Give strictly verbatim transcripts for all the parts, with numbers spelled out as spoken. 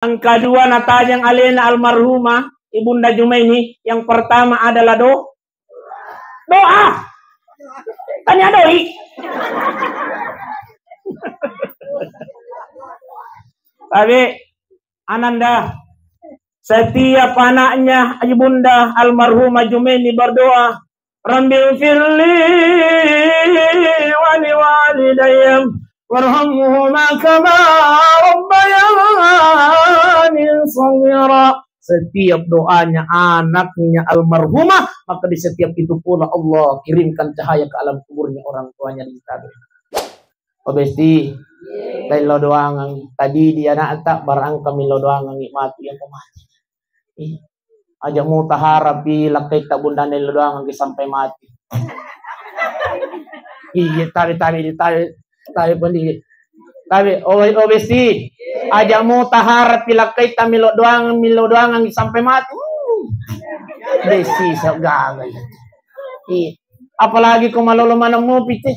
Yang kedua natajang alena almarhumah Ibunda Jumaini, yang pertama adalah do-, doa. Tania doi. Tapi Ananda, setiap anaknya Ibunda almarhumah Jumaini berdoa, "Rabbighfirli wa liwalidayya warhamhuma kama rabbayani shaghira." Setiap doanya anaknya almarhumah, maka di setiap itu pula Allah kirimkan cahaya ke alam kuburnya orang tuanya di sana. Oh, Besti, taillau doangang. Tadi di anakta, barangka millau doangang matu yang mati. Ih, aja mutaharapi lakkaita bundana illau doangang sampai mati. Iya, tabe, tabe, tabe, tabe pendi. Tabe, oh, oh, Besti, aja mutaharapi lakkaita millau doangang, millau doangang sampai mati. Uh, Besti, so gaga. Iya. Apalagi ko malolo maneng mopi te.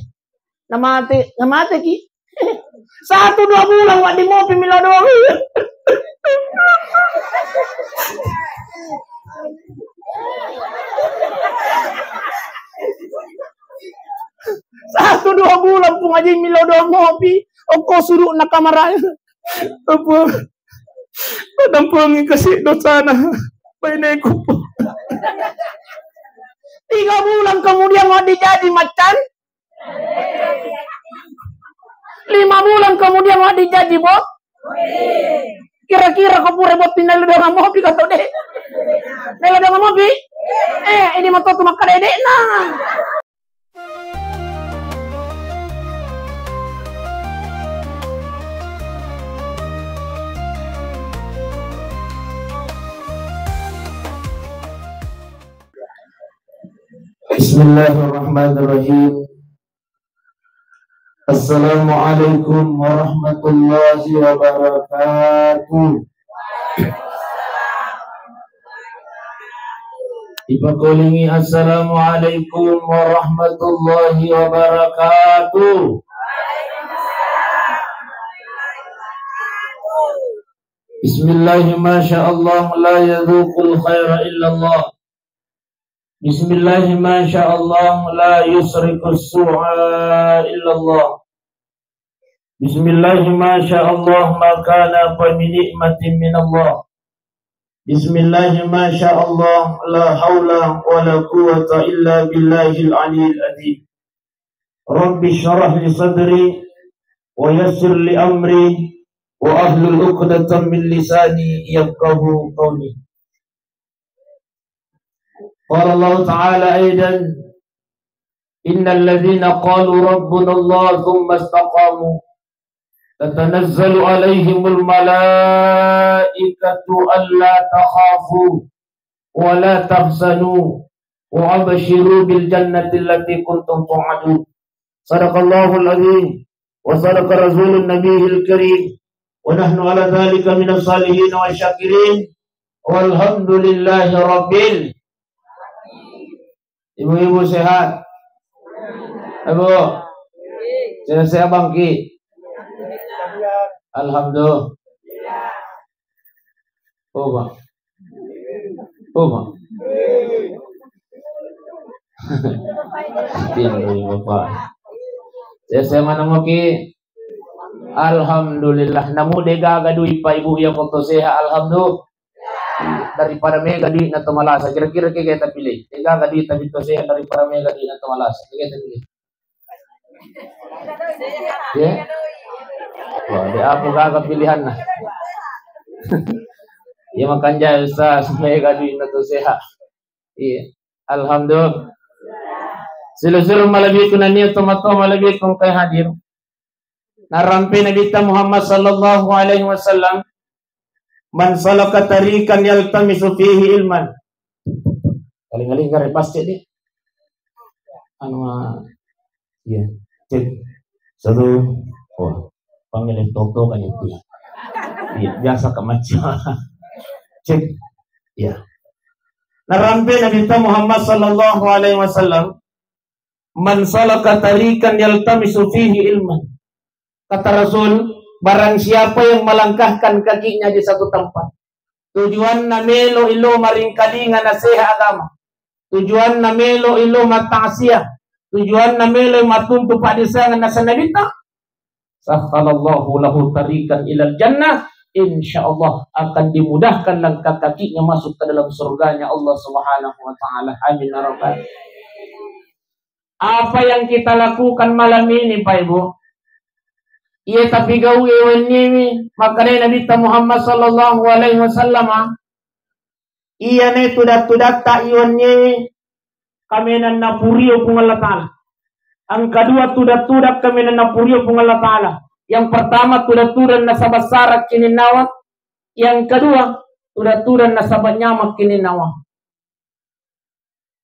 Namate, namateki. Satu dua bulan wedding mopi millau doang. Satu dua bulan pung aja millau doang mopi. Okko sudukna kamarana. Apa? Padampengi kasi dosana. Baineku. Tiga bulan kemudian mau dijadi macan. Lima bulan kemudian, wah, dijaji, Bo. Kira-kira ko pura botting nelo dengan mopi atau dek? Nelo dengan mopi? Eh, ini motor tu makan dedek nah. Bismillahirrahmanirrahim. Assalamualaikum warahmatullahi wabarakatuh. Ipakolingi, assalamualaikum warahmatullahi wabarakatuh. Bismillahirrahmanirrahim. Masya Allah, la yadzuqul khaira illallah. Bismillah, masya Allah, la yusriqus su'a illallah. Bismillah, masya Allah, ma kana fa bi ni'matin minallah. Bismillah, masya Allah, la haula wa la quwwata illa billahil aliyil azim. Rabbi syrah li sadri wa yassir li amri wa ahlul uqdatan min lisani yafqahu qawli. قال الله تعالى أيضا: إن الذين قالوا ربنا الله ثم استقاموا تتنزل عليهم الملائكة ألا تخافوا ولا تحزنوا وأبشروا بالجنة التي كنتم توعدون. صدق الله العظيم وصدق رسول النبي الكريم ونحن على ذلك من الصالحين والشاكرين والحمد لله رب العالمين. Ibu-ibu sehat? Ibu, sehat-sehat bangki? Alhamdulillah. Oh, Bang. Oh, Bang. Tiang doi, Bapak. Saya, saya mana mau ki? Alhamdulillah. Namu de gaga dui, Pak Ibu, ya, foto sehat. Alhamdulillah. Daripada mega dui na to malasa. Kira-kira ke kita pilih. De gaga dui tapi to sehat daripada mega dui na to malasa. Ke kita pilih. Ya? Wah, de apa gaga pilihanna? Ya, makanja Ustaz, mega dui na to sehat. Iya. Alhamdulillah. Silu-silu malebbiku nennia tomatoa malebbiku engkae hadir. Narampe Nabitta Muhammad sallallahu alaihi wasallam, "Man salaka tariqan yaltamisu fihi ilman." Kaling-kaling kare pas cek di. Anu, ah, iya. Cek. Satu. Oh, panggil toto kan itu ya. Iya, biasa ke macam. Cek. Iya. Narampe Nabitta Muhammad sallallahu alaihi wasallam, "Man salaka tariqan yaltamisu fihi ilman." Kata Rasul, Barang siapa yang melangkahkan kakinya di satu tempat, tujuanna melo ilo maringkalinga nasihat agama, tujuanna melo ilo mataksia, tujuanna melo matuntu paddesangan nasaba Nabitta, sahhalallahu lahu tariqan ilal jannah, insya Allah akan dimudahkan langkah kakinya masuk ke dalam surganya Allah Subhanahu wa Ta'ala. Amin ya Rabbal. Apa yang kita lakukan malam ini, Pak Ibu? Iya, tapi gau ewenniwi, makanya Nabi Muhammad sallallahu alaihi wasallam, iya ne tudat-tudatta iwenniwi, kamenanna purio Puang Allah Ta'ala. Yang kedua, tudat-tudat kamenanna purio Puang Allah Ta'ala. Yang pertama, tudat-tudat nasaba sara kininnawa. Yang kedua, tudat-tudat nasaba nyama kininnawa.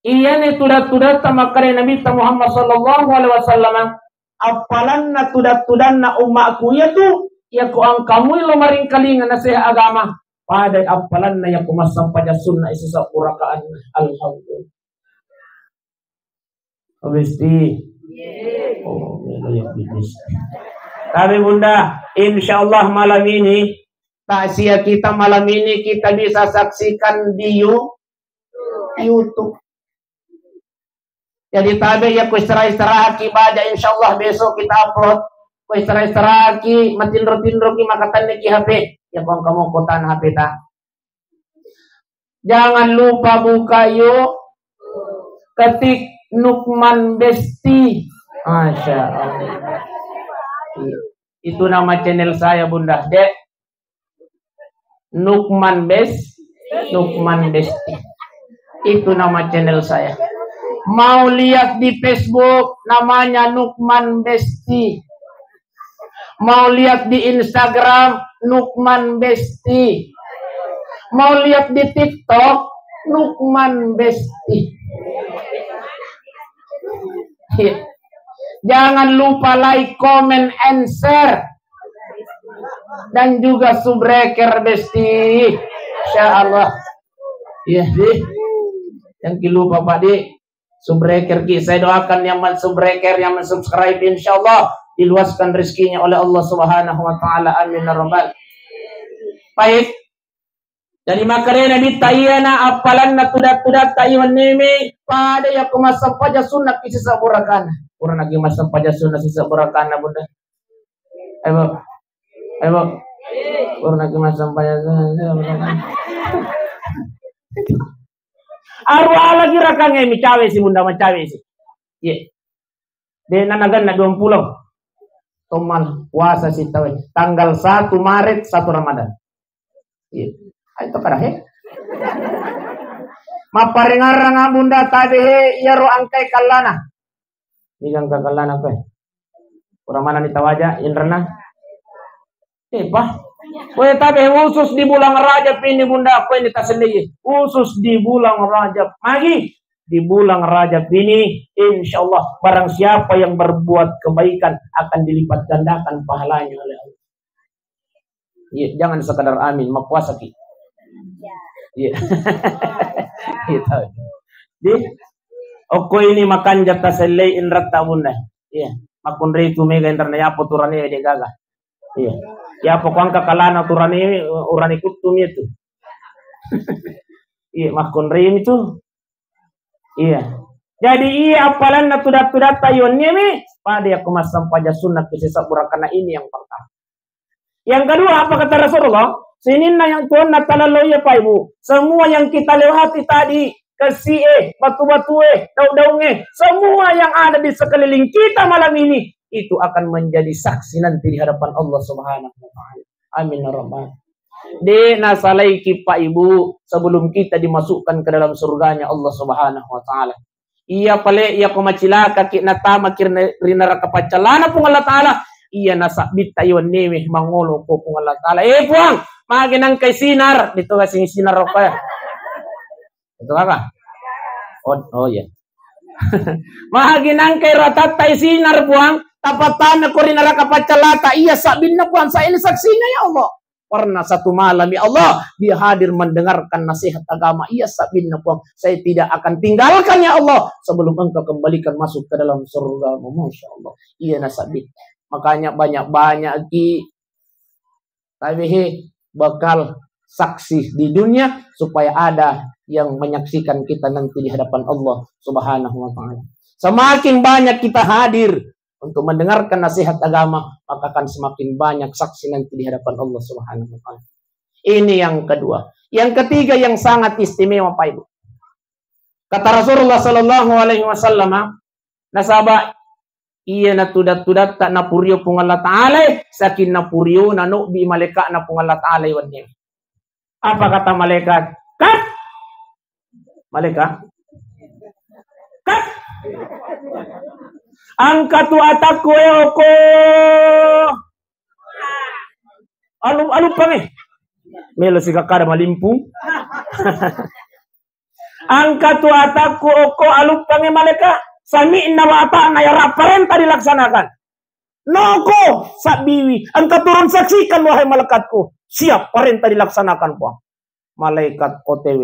Iyani tudat-tudatta makkeda Nabitta Muhammad sallallahu alaihi wasallam, appalanna tudat-tudanna ummakku iyatu, iyako engkamui lo maringkalinga nasihat agama, padai appalanna iyako massempajang sunna sisebbu rakaat. Alhamdulillah. Besti. Oh, iya, iya, iya. Tapi Bunda, insya Allah malam ini, takziah kita malam ini kita bisa saksikan di You-, YouTube. Jadi tabe ya, ku istirahat-istirahat ki baja, insya Allah besok kita upload. Ku istirahat-istirahat ki, matinro-tinro ki, makatanne ki H P. Ya, kong kamu kotan H P ta. Jangan lupa buka yuk. Ketik Nukman Besti. Masya Allah. Iya. Itu nama channel saya, Bunda. Dek. Nukman Bes-, Nukman Besti. Itu nama channel saya. Mau lihat di Facebook, namanya Nukman Besti. Mau lihat di Instagram, Nukman Besti. Mau lihat di TikTok, Nukman Besti. Iya. Jangan lupa like, comment, and share. Dan juga subscribe, Besti. Insya Allah. Iya, sih. Yang ki lupa, Pak, di subscribe ki. Saya doakan yang men-subscribe, yang men-subscribe, insya Allah diluaskan rezekinya oleh Allah Subhanahu wa Ta'ala. Amin ya Rabbal. Baik. Jadi, makkedai Nabitta, iyana appalanna tudat-tudatta iwenneme, pada yakko massempajang sunna ki sisebbu rakaat. Purana ki massempajang sunna sisebbu rakaat, Bunda. Ayo, Bu. Ayo, Bu. Purana ki massempajang sunna sisebbu rakaat. Aru ala ki rakangnge, micawe si, Bunda, macawe si. Iya. De' nanaganna duampulo tommal puasa sitawe. Tanggal satu Maret, satu Ramadan. Iya. Ayo to kada he. Mapparengarang Bunda tabe he, iyaro engkai kallana. Niga engka kallana koe? Pura manani tawaja inrena. Eh, Pak. Koe tabe khusus di bulan Rajab ini, Bunda, koe ni tasellei. Khusus di bulan Rajab. Magi di bulan Rajab ini, insya Allah, barang siapa yang berbuat kebaikan akan dilipat gandakan pahalanya oleh Allah. Iya, jangan sekadar amin, mapuasa ki. Iya. Gitu. Di, okko ini makanja tasellei inretta, Bunda. Iya, makkunrai tu mega inrena, yapo turane de' gaga. Iya. Yapo ko engka kallana turane, urane kuttu mi tu. Iya, makkunrai mi tu. Iya. Jadi iya appalanna tudat-tudatta iwenneme, pada yakko massempajang sunna ki sisebbu rakaat, ini yang pertama. Yang kedua, apa kata Rasulullah? Sininna yang tuanna talaloi, Pak Ibu, semua yang kita lewati tadi, kesi e, batu-batu e, daun-daun e, semua yang ada di sekeliling kita malam ini, itu akan menjadi saksi nanti di hadapan Allah Subhanahu wa Ta'ala. Amin ya Rabbal. De' nasalaiki, Pak Ibu, sebelum kita dimasukkan ke dalam surganya Allah Subhanahu wa Ta'ala. Iya pale, iya ko macilaka ki natamaki ri, ri neraka paccalana Puang Allah Ta'ala, iya nasabbitta iwennewe mangolo ko Puang Allah Ta'ala. Eh, Puang, magi nangkai sinar, dito gasing sinar rokko ya. Itu apa? Oh, oh iya. Magi nangkai ratatta sinar, Puang, tapattana ko ri neraka paccalata, iya sabbinna, Puang, saya ini saksinya, ya Allah. Pernah satu malam, ya Allah, dia hadir mendengarkan nasihat agama. Iya sabbinna, Puang, saya tidak akan tinggalkan, ya Allah, sebelum Engkau kembalikan masuk ke dalam surgamu. Masya Allah. Iya nasabbit. Makanya banyak-banyak ki Tapi he, bakal saksi di dunia supaya ada yang menyaksikan kita nanti di hadapan Allah Subhanahu wa Ta'ala. Semakin banyak kita hadir untuk mendengarkan nasihat agama, maka akan semakin banyak saksi nanti di hadapan Allah Subhanahu wa Ta'ala. Ini yang kedua. Yang ketiga yang sangat istimewa, Pak Ibu. Kata Rasulullah sallallahu alaihi wasallam, nasaba iya natuda-tudatta napurio Puang Allah Ta'ala, saking napurio nanobbi malaikatna Puang Allah Ta'ala wenni. Apa kata malaikat? Kat! Malaikat? Kat! Angka tu atakku, eh, oko. Alu-, alupang, eh. Melo sikakkada malimpung. Angka tu atakku, oko, alupang, eh, malaika. Sami'na wa ata'na, ya Rabb, parenta dilaksanakan. Noko, sabbiwi, engka turun saksikan, wahai malaikatku. Siap, parenta dilaksanakan, Puang. Malaikat O T W.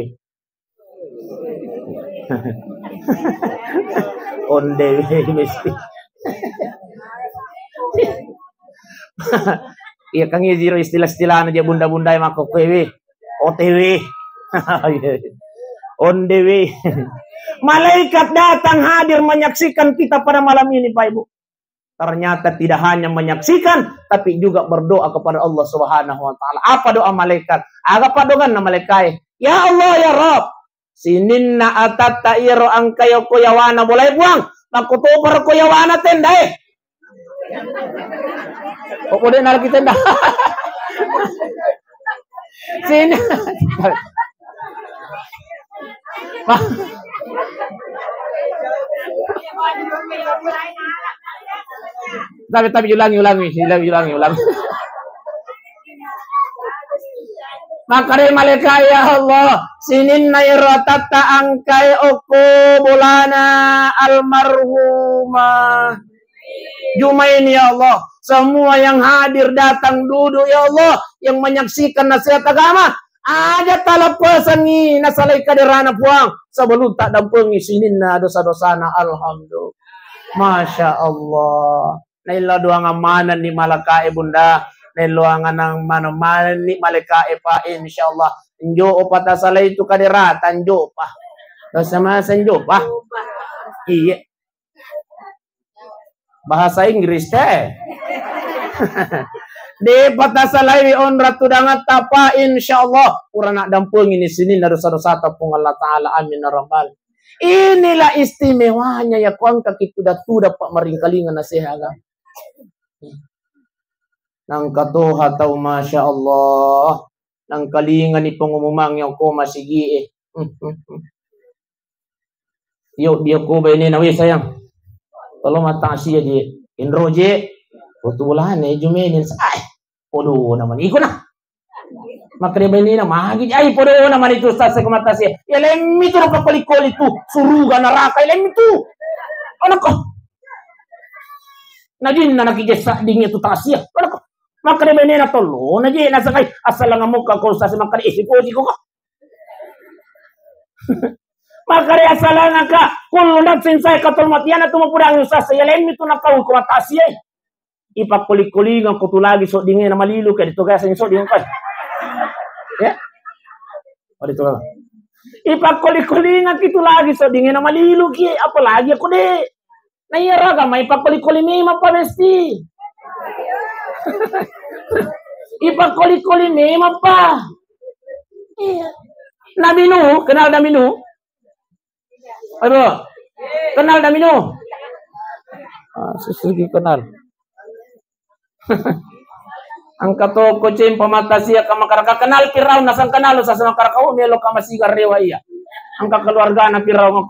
On the way mesti. Iya, kan iya jiro istilah-istilahna je bunda-bunda yang makko kue we. O T W. On the way. Malaikat datang hadir menyaksikan kita pada malam ini, Pak Ibu. Ternyata tidak hanya menyaksikan, tapi juga berdoa kepada Allah Subhanahu wa Ta'ala. Apa doa malaikat? Aga paddoanganna malaikat? Ya Allah, ya Rabb, sininna atatta iyaro engkai okko yawana bolae, Puang, makkutoparo ko yawana tendae. Kok kode nalaki tenda? Sini. Tapi, tapi ulangi, ulangi, ulangi, ulangi, ulangi. Makkeda malaikat, ya Allah, sininna ero atatta engkai okko bolana almarhumah Jumaini, ya Allah. Semua yang hadir datang duduk, ya Allah, yang menyaksikan nasihat agama, aja taleppesengngi nasalai kaderana Puang sebelum taddampengi sininna dosa-dosana. Alhamdulillah. Masya Allah. Naillau doangang manenni malakae, Bunda. Naillau anganang maneng-manenni malakae, Pak. Insyaallah. Njo opa tasalai tu kaderata, njo pa. Dosa masa njo pa. Iya. Bahasa Inggris te. Depa tasalaiwi onrang tudangatta, Pak. Insyaallah. Pura naddampengini sininna dosa-dosata Puang Allah Ta'ala. Amin ya rabbal. Inilah istimewanya ya, ko engkaki tuda-tuda, Pak, maringkalinga nasihat agama. Nangka toha tau, masya Allah. Nangkalingani pengumumangnge okko masigie. Yo, dia ko bainena, "We sayang, tolong mataksia je." Inro je. Waktu bolana Jumaini. Ai, podo na mani iko na. Makkeda bainena, "Magi ai podo na mani tu, Ustaz, saya ke mataksia." Ya lemmi tu, napa koli-koli tu, suruga neraka, ya lemmi tu. Mana ko? Najinna nakijessa dingnya tu taksia. Mana ko? Makkeda bainena, "Tollo na je nasakai, assalangamukka ko, Ustaz." Makkeda, "Eh, sipoji ko." Makkeda, "Assalangaka, kullu nafsin saikatul maut." Iyana tu mapudang, Ustaz, ya lemmi tu nakau ko mataksia. Ipakkoli-kolingeng ko tu lagi soddinge na malilu ke, ditugaseng sodding ko. Ya? Oh, ditu. Ipakkoli-kolingeng ki tu lagi soddinge na malilu ki, apalagi aku de. Nah, iya raga mai ipakkoli-koli memang pa besti. Ipakkoli-koli memang pa. Iya. Nabi Nuh, kenal Nabi Nuh? Aduh. Kenal Nabi Nuh? Ah, susu kenal. Engka to ko cempa mata sia ka makaraka kenal Firaun, nasang kenal sa makaraka, oh, melo ka masiga rewa iya. Engka keluargana Firaun.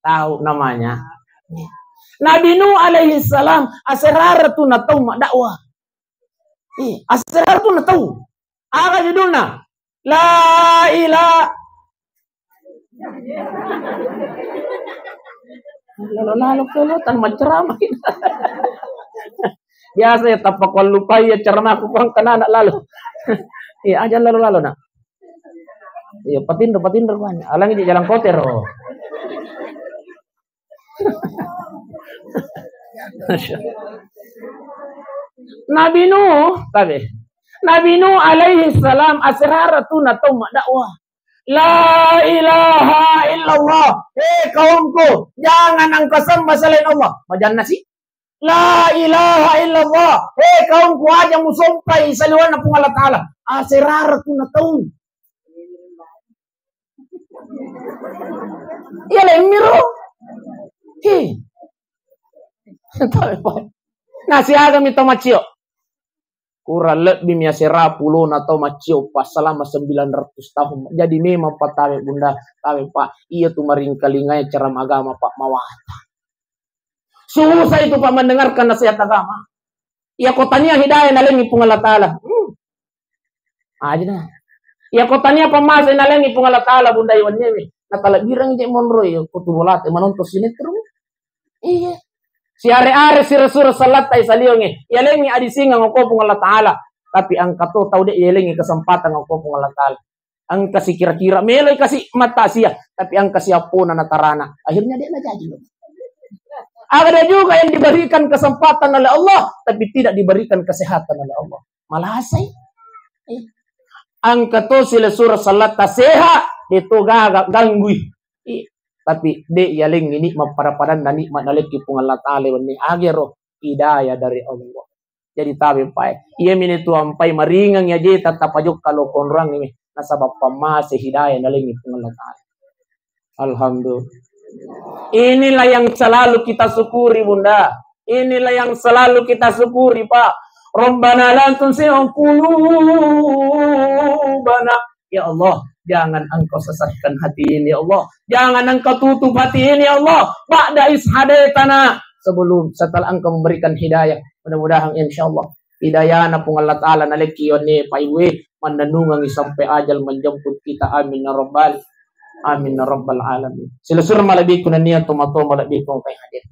Tahu namanya. Nabi Nuh alaihi salam, aserara tu na tau maddakwah. Eh, aserara tu na tau. Aga judulna? La ila-, lalo-lalo kelo tan macerama. Biasa ya, tappa ko lupai ya ceramaku, Puang, kena anak lalo. Iya, aja lalo-lalo, Nak. Iya, patinro, patinro, Puang. Alangi di jalan kotero. Nabi Nuh, tabe. Nabi Nuh alaihi salam aserara tu natau maddakwah. La ilaha illallah. Hei kaumku, jangan engkau sembah selain Allah. Majanna si. La ilaha illallah. Hei kaumku, aja musompai saliwanna Puang Allah Ta'ala. Aserara tu natau. Iya, lemmiro. Hi. Nah, siaga mi tau maccio. Kurang lebbi mi asera pulona tau maccio, Pak, selama sembilan ratus tahun. Jadi memang, Pak, tabe, Bunda, tabe, Pak. Iya tu maringkalingai cara agama, Pak, mawata. Susah itu, Pak, mendengarkan nasihat agama. Iya, ko tania hidayah nalengi Puang Allah Ta'ala. Hmm. Aja dah. Iya, ko tania pammasei nalengi Puang Allah Ta'ala, Bunda, iwanniewe. Natalebbireng je monroi, ko tu bolate menonton sinetron. Iya. Siare-are sira-sura sallatta isalionge. Yalengi adisingeng ko Puang Allah Ta'ala. Tapi engka to tau de' yalengi kesempatan ko Puang Allah Ta'ala. Engka si kira-kira meloi kasi mattasia, tapi engka si appona natarana. Akhirnya dia najaji. Ada juga yang diberikan kesempatan oleh Allah, tapi tidak diberikan kesehatan oleh Allah. Malasai. Eh. Engka to sila sura sallatta sehat, de to gaga, ganggui. Eh, tapi de' yalengi nikmat pada-padanna nikmat nalekki Puang Allah Ta'ala wenni agero hidayah dari Allah. Jadi tabe pae. Iya mine tu ampai maringeng ya je tatta pajokka lo konroang ini. Nasaba pammase hidayah nalengi Puang Allah Ta'ala. Alhamdulillah. Inilah yang selalu kita syukuri, Bunda. Inilah yang selalu kita syukuri, Pak. Rabbana la tuzigh qulubana. Ya Allah, jangan Engkau sesatkan hati ini, ya Allah. Jangan Engkau tutup hati ini, ya Allah. Ba'da idh hadaitana. Sebelum, setelah Engkau memberikan hidayah. Mudah-mudahan, insya Allah, hidayahna Puang Allah Ta'ala nalekki yonne paiwe, mannennungengi sampai ajal menjemput kita. Amin ya rabbal, amin ya rabbal alamin. Silessureng malebbiku nennia tomatoa malebbiku engkai hadir.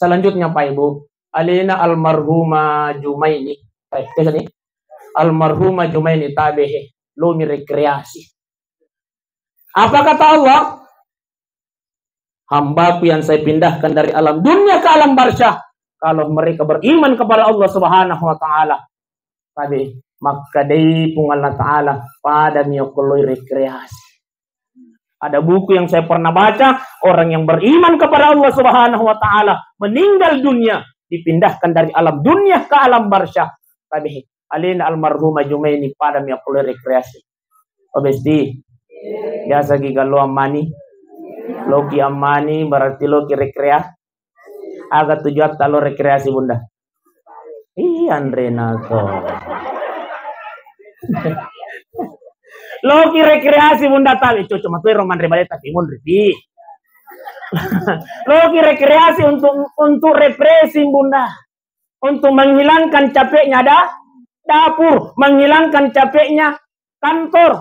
Selanjutnya, Pak Ibu, alena almarhumah Jumaini. Eh, tega ni? Almarhumah Jumaini tabe he, lomi rekreasi. Apa kata Allah? Hambaku yang saya pindahkan dari alam dunia ke alam barzah, kalau mereka beriman kepada Allah Subhanahu wa Ta'ala, tabe, makkedai Puang Allah Ta'ala, pada mi okko loi rekreasi. Ada buku yang saya pernah baca, orang yang beriman kepada Allah Subhanahu wa Ta'ala, meninggal dunia, dipindahkan dari alam dunia ke alam barzah. Tabe, alena almarhumah Jumaini pada mi okko loi rekreasi. Oh, Besti. Biasa gi gallo ammani. Loki ammani berarti loki rekrea-, Aga tujuatta lo rekreasi, Bunda? Iya, anrena to. Loki rekreasi, Bunda, tabe, cocok matu ero manre bale tapi monri pi. Loki rekreasi untuk, untuk refreshing, Bunda. Untuk menghilangkan capeknya da-, dapur, menghilangkan capeknya kantor.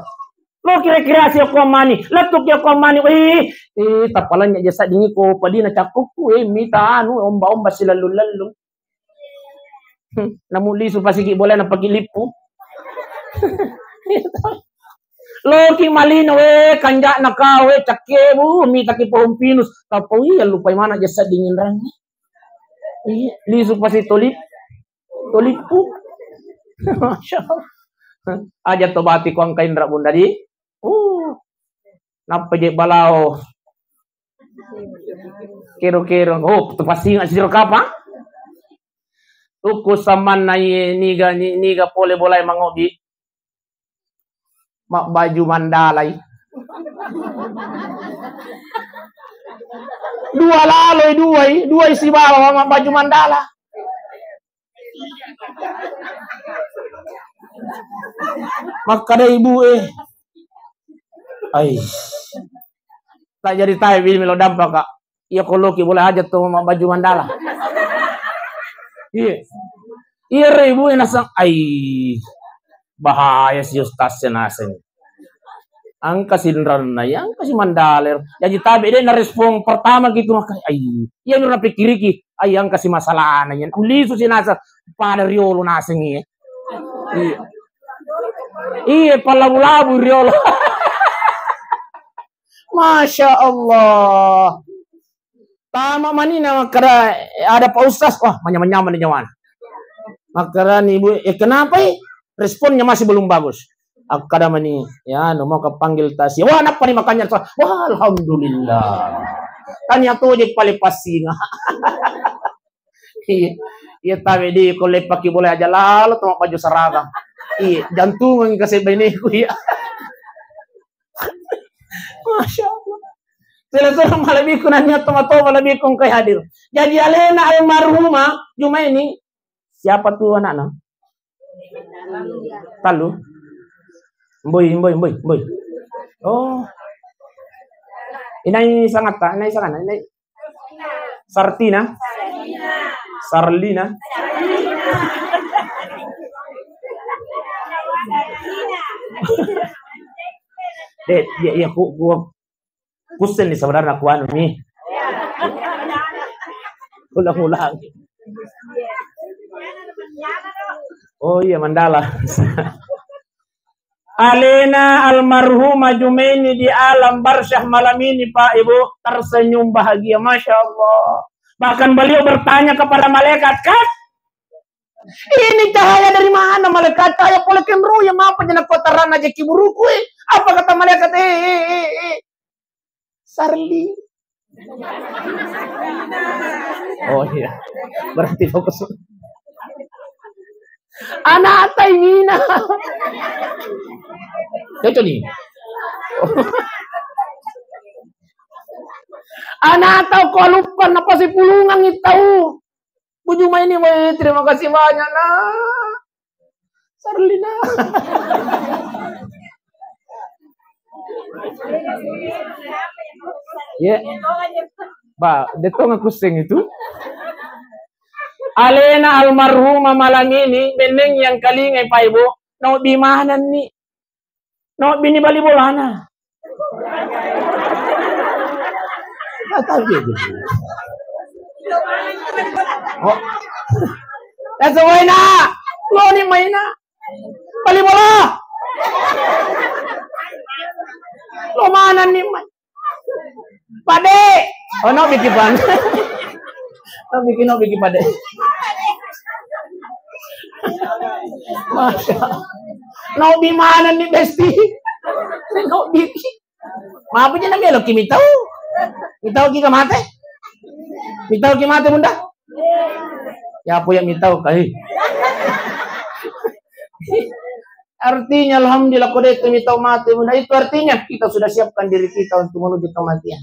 Loki rekreasi okko ammani, lettuki okko ammani, wih, eh, tapalanya jasa dingi ko padina cakkukku, eh, mita anu, omba-omba silellung-lellung. Hmm, namu lisu pasiki boleh napaki lippu. Loki malino, eh, kanjana kau, eh, cakkebu, mitaki pohon pinus, tapau iya lupai mana jasa dingin rangi. Iya, lisu pasi tolip-, tolippu. Masya Allah. Aja to bati ko engka inra, Bunda, di. Uh. Nappa je balao. Kero-kero. Oh, tu pasti nggak siro kapang? Tuku samanna iye niga, ni-, niga pole bolai mangobi. Mabbaju mandalai. Dua laloi, duai, duai sibawa mabbaju mandala. Makkada ibu, eh. Ai. Tak jadi tae bini melo dampa, Kak. Iya, ko loki boleh aja tuh mabbaju mandala. Iya. Iya, re, ibu, eh, nasang, ai. Bahaya si ustaz naseng. Angka sinranna, iya, angka si mandala. Jadi tabe de' narespon pertama gitu, maka, ai. Iya, nura pikiriki, ai, angka si masalahna, iya. Lisu si naseng, pada riolo naseng, iya. Iya. Iya, palabu-labu riolo. Masya Allah. Tama manina makkada ada Pak Ustaz, wah, manyamang-nyamang ni nyawana. Makkedani ibu, "Eh, kenapa, eh?" Responnya masih belum bagus. Akkeda mani, ya, no mau kepanggil taksi. Wah, nappa ni makanya, wah, alhamdulillah. Tania toje pale passinga. Iya, iya, tabe di ko leppaki bola aja lalo to baju seragam. Iya, jantungan kasih beneku, iya. Masya Allah. Sila-sila malebbiku nanya tomatoma lebbiku engkai hadir. Jadi alena almarhumah Jumaini, siapa tuh anaknya? Talu. Mboi, mboi, mboi, mboi. Oh. Inai sangatta, inai sanganna, inai Sartina? Sarlina? Deh, iya, iya, ku, ku, kussen ni sebenarnya ku anu ni. Ulang-ulang. Oh iya, Mandala. Alena almarhumah Jumaini di alam barsyah malam ini, Pak, Ibu, tersenyum bahagia, Masya Allah. Bahkan beliau bertanya kepada malaikat, "Kat, ini cahaya dari mana?" Malaikat, "Cahaya pole kenro ya, mapa jana kota rana jeki buruku, eh?" Apa kata malaikat? "Eh, eh, eh, eh. Sarli." Oh iya. Berarti fokus. Anak taimina. Cocok nih. Anak tau ko lupa napa sipulungan itu. Bu Jumaini, woi, terima kasih banyak, Nak. Sarlina. Ya. Ba, detong aku sing itu. Alena almarhumah malam ini, beneng yang kalingai, Pak, Ibu, no bimanan ni. No bini bali bolana. Nggak tahu dia gitu. Oh. That's the way na. Lo ni maina. Bali bola. Lo mana ni mai? Pade. Oh, no biki pan. No biki, no biki pade. Masya Allah. No bi mana ni besti? No biki. Maapa je na melo ki mitau? Mitau ki ka mate? Mitau ki mate, Bunda? Ya apa ya mitau kai? Artinya, alhamdulillah, kode itu mitau mate, Bunda. Itu artinya kita sudah siapkan diri kita untuk menuju kematian.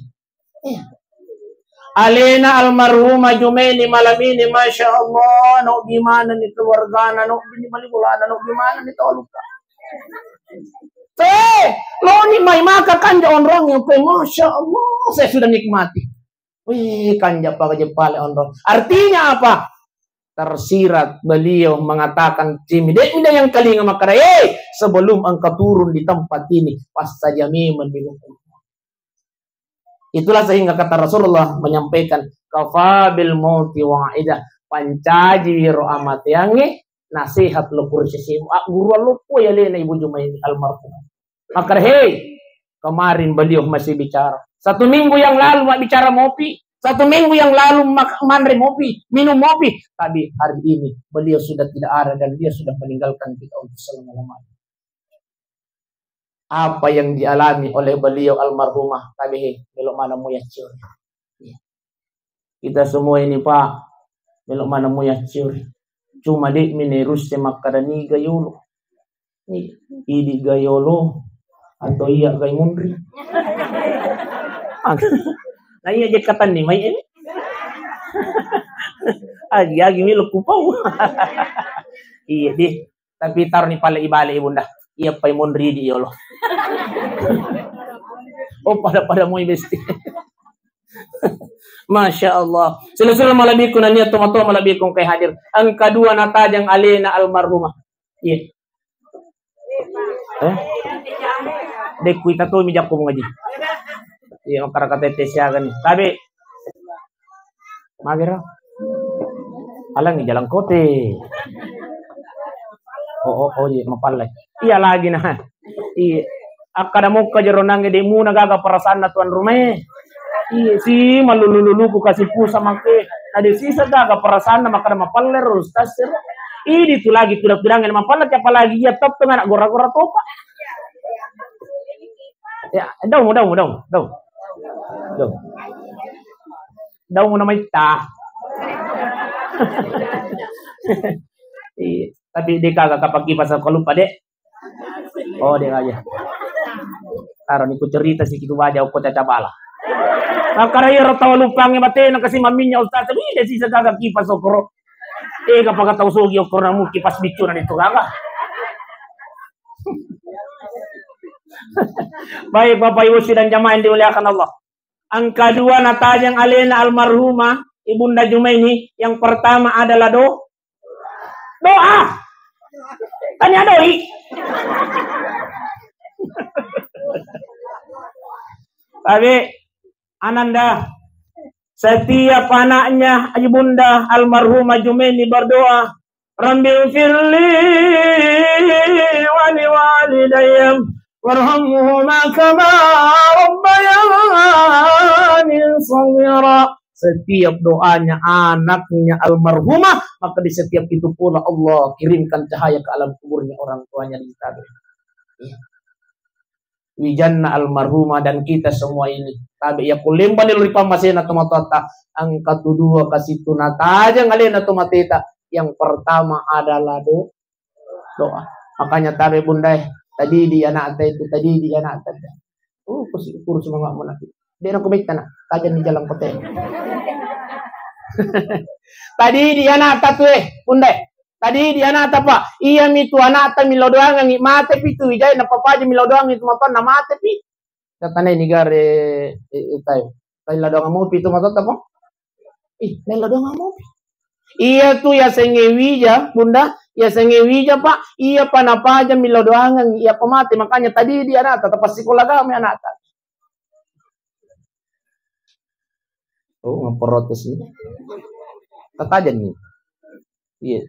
Iya. Alena almarhumah Jumaini malam ini, Masya Allah, no bi mana ni keluargana, no bi ni bali bolana, no bi mana ni tau lupa. Eh, lo ni mai maka kanja onrong yang kue, Masya Allah, saya sudah nikmati. Wih, kanja paga jepale onrong. Artinya apa? Tersirat beliau mengatakan, cimidek mida yang kalinga makara, eh, sebelum engkau turun di tempat ini, pas saja memang dihukum. Itulah sehingga kata Rasulullah menyampaikan, "Kafa bil mauti wa'idah." Pancaji ro amateangnge, nasihat lo kursi simu. Ah, guru allo po ya lena Ibu Jumaini almarhum. Maka, hei, kemarin beliau masih bicara. Satu minggu yang lalu mak bicara mopi. Satu minggu yang lalu mak manre mopi, minum mopi. Tapi hari ini beliau sudah tidak ada dan dia sudah meninggalkan kita untuk selama-lamanya. Apa yang dialami oleh beliau almarhumah, tabe he, melo mana muya ciori. Iya. Kita semua ini, Pak, melo mana muya ciori. Cuma de' mi nerusse makkada niga yolo. Ni, idi ga yolo atau iya ga munri. Nah, iya jekatan ni mai ini. Agi-agi melo kupau. Iya deh. Tapi taro ni pale ibale, Ibunda. Iya pai monri di yolo. Oh, pada-pada moi besti. Masya Allah. Sila-sila malebbiku nania toma-toma malebbiku engkai hadir. Engka dua natajang alena almarhumah. Iya. Eh? Dekku ita to mi jakko mengaji. Iya, makkara katette siaga ni. Tabe. Magero. Alangi jalan kote. Oh, oh, oh, iya, mapallai. Iya lagi nah. Iya. Akkada mokka jero nange de' muna gaga perasaanna tuan rumae. Iya, si malulu-luluku kasih pulsa make. Ade sisa gaga perasaanna makkada mapalle ro ustaz siro. Idi tu lagi pira-pirang yang mapalaki, apalagi iya tettong anak gora-gora topa. Ya, dong, dong, dong, dong. Dong. Dong, nama itta. Iya, tapi dia kagak kapaki pasal kalupa, Dek. Oh, dia aja. Taro ni ku cerita si kitu baja okko caca bala. Makara iya ro tau lupangnge batena kasi maminnya ustaz. Tapi dia sisa gaga kipas okoro. Eh, kapaka tau sogi okoro namu kipas biccu na itu gaga. Baik, Bapak Ibu sidang jamaah yang dimuliakan Allah. Angka dua natajeng alena almarhumah Ibunda Jumaini, yang pertama adalah do-, doa. Tanya doi. Tapi Ananda, setiap anaknya Ibunda almarhumah Jumaini berdoa, "Rabbighfirli wa liwalidayya warhamhuma kama rabbayani shaghira." Setiap doanya anaknya almarhumah, maka di setiap itu pula Allah kirimkan cahaya ke alam kuburnya orang tuanya di sana. Wijanna almarhumah dan kita semua ini. Tabe ya kulemba ni lori pammasena tomatoatta, angka tu dua kasi tu natajeng alena tomateta. Yang pertama adalah do-, doa. Makanya tabe bundae, tadi di anakta itu, tadi di anakta. Oh, kusi-, kurus mama muna. Dia nak kubetta nak, tajeng di jalan kote. Tadi di anakta tu, eh, bundae. Tadi di anakta, Pak. Iya mi tu anakta milo doangangi mate pi tu wijai na papaja milo doangi tu matoanna mate pi. Katana ini gare, eh, eh, tai. Tai la doangan mopi tu matoatta, Pak. Ih, nella doangan mopi. Iya tu ya senge wija, Bunda, ya senge wija, Pak. Iya pa napaja milo doangangi, iya pa mate. Makanya tadi di anakta, tapasikola kami anakta. Oh, ngeprotes ini. Tatajen nih. Iya.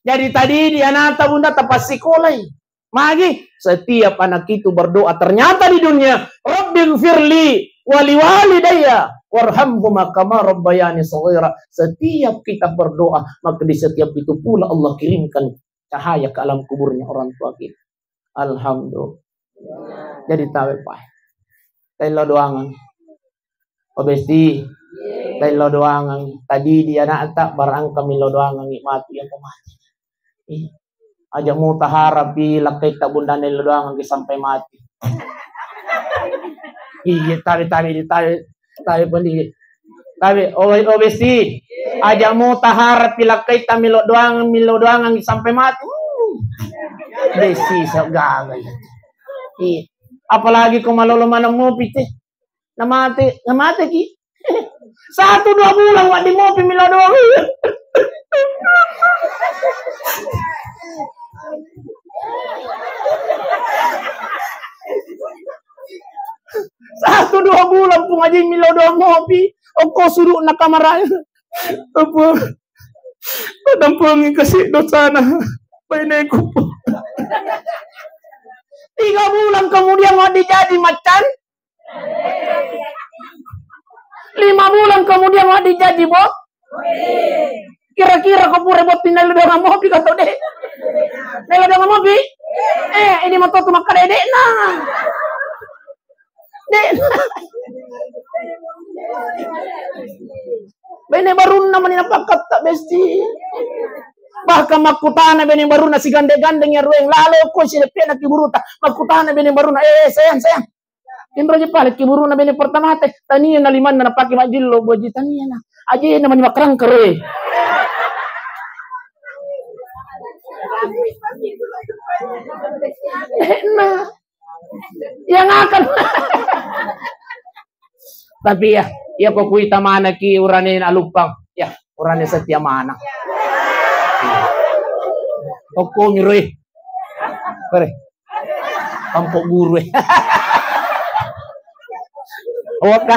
Jadi tadi di anakta Bunda tapasikolai. Magi, setiap anak itu berdoa ternyata di dunia, "Rabbighfirli wali walidayya warhamhuma kama rabbayani shaghira." Setiap kita berdoa, maka di setiap itu pula Allah kirimkan cahaya ke alam kuburnya orang tua kita. Alhamdulillah. Jadi tawe, Pak. Taillau doangang. Oh, Besti. Taillau doangang. Tadi di anakta barangka millau doangang matu yang mati. Ih. Aja mu taharapi lakkaitta bundana illau doangang sampai mati. Iya, tabe, tabe, tabe. Tapi, oh, oh, Besti, aja mu taharapi lakkaitta milo doang, milo doangang sampai mati. Uh. Besti, so gaga ya. Iya. Apalagi ko malolo maneng mopi te. Namate, namate ki. Satu dua bulan wa di mopi milo doang. Satu dua bulan pung aja milo doang mopi. Oko suruh nakamara. Apa? Tampungi kasih dosana. Baineku. Tiga bulan kemudian mau dijadi macan. Lima bulan kemudian mau dijadi bo. Kira-kira ko pura botting nelo doang mopi atau dek? Nelo doang mopi? Eh, ini mau tuh makan dedek nah. Dek. Bene barunna mani napakkatta, Besti. Bahkan makkutana bene barunna sigande-gandeng ya rueng lalo ko si deppena kiburuta. Makkutana bene barunna, "Eh, eh, sayang, sayang. Inro je pale kiburuna bene pertama te. Tania na limanna napake majillo boji tania na. Aje na mani makrangkero, eh." Nah. Yang akan. Tapi ya, ya ko kuita manaki urane aluppang. Ya, urane setia mana. Okko miroi. Kore. Kampok guru, eh. Oka.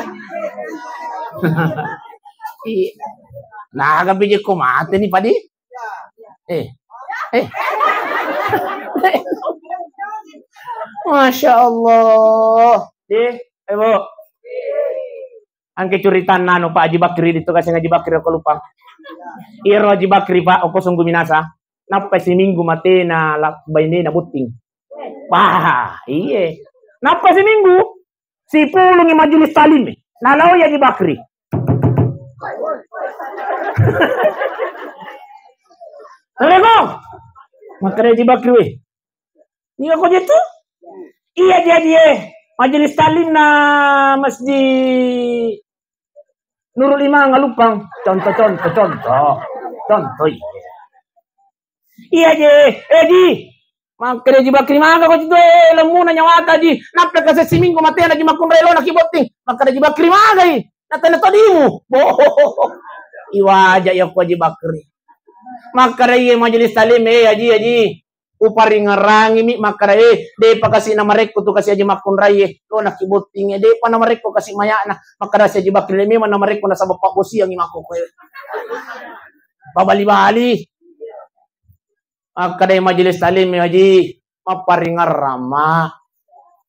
Iya. Nah, kan pijikku mati nih, Padi. Eh. Eh. Masya Allah. Deh, eh, Bu. Angke curitanna anu Pak Haji Bakri itu, kasih Haji Bakri, aku lupa. Iyaro Haji Bakri, Pak, okko Sungguminasa. Nappa siminggu matena la-, bainena botting. Wah, iye. Nappa siminggu, sipulungi majelis talim. Nalaoi Haji Bakri. Assalamualaikum. Makkeda Haji Bakri, "Weh, niga ko je tu?" "Iya, Ji, Haji, eh. Majelis talim na Masjid Nurul Iman Ngalupang." Contoh, contoh, contoh. Contoh, iya. "Iya, Ji. Eh, Ji." Makkeda Haji Bakri, "Maga ko tu, eh, lemmuna nyawata, Ji. Nappa kasi siminggu matena, Ji, makkunrai lo na ki botting." Makkeda Haji Bakri, "Magai? Natena todimu." Boh. Iwaja iya ko Haji Bakri. Makkeda iye majelis talim, "Eh, Haji, Haji. Uparingerrangi mi," makkeda, "eh, depa kasi namarekko tu kasi Haji makkunrai, eh. Lo na ki botting, eh, depa namarekko kasi mayana." Makkeda si Haji Bakri, "Memang namarekko nasaba pabbosiangi makko koe." Pabali-bali. Makkedai majelis talim, "Haji, mapparingerrang ma.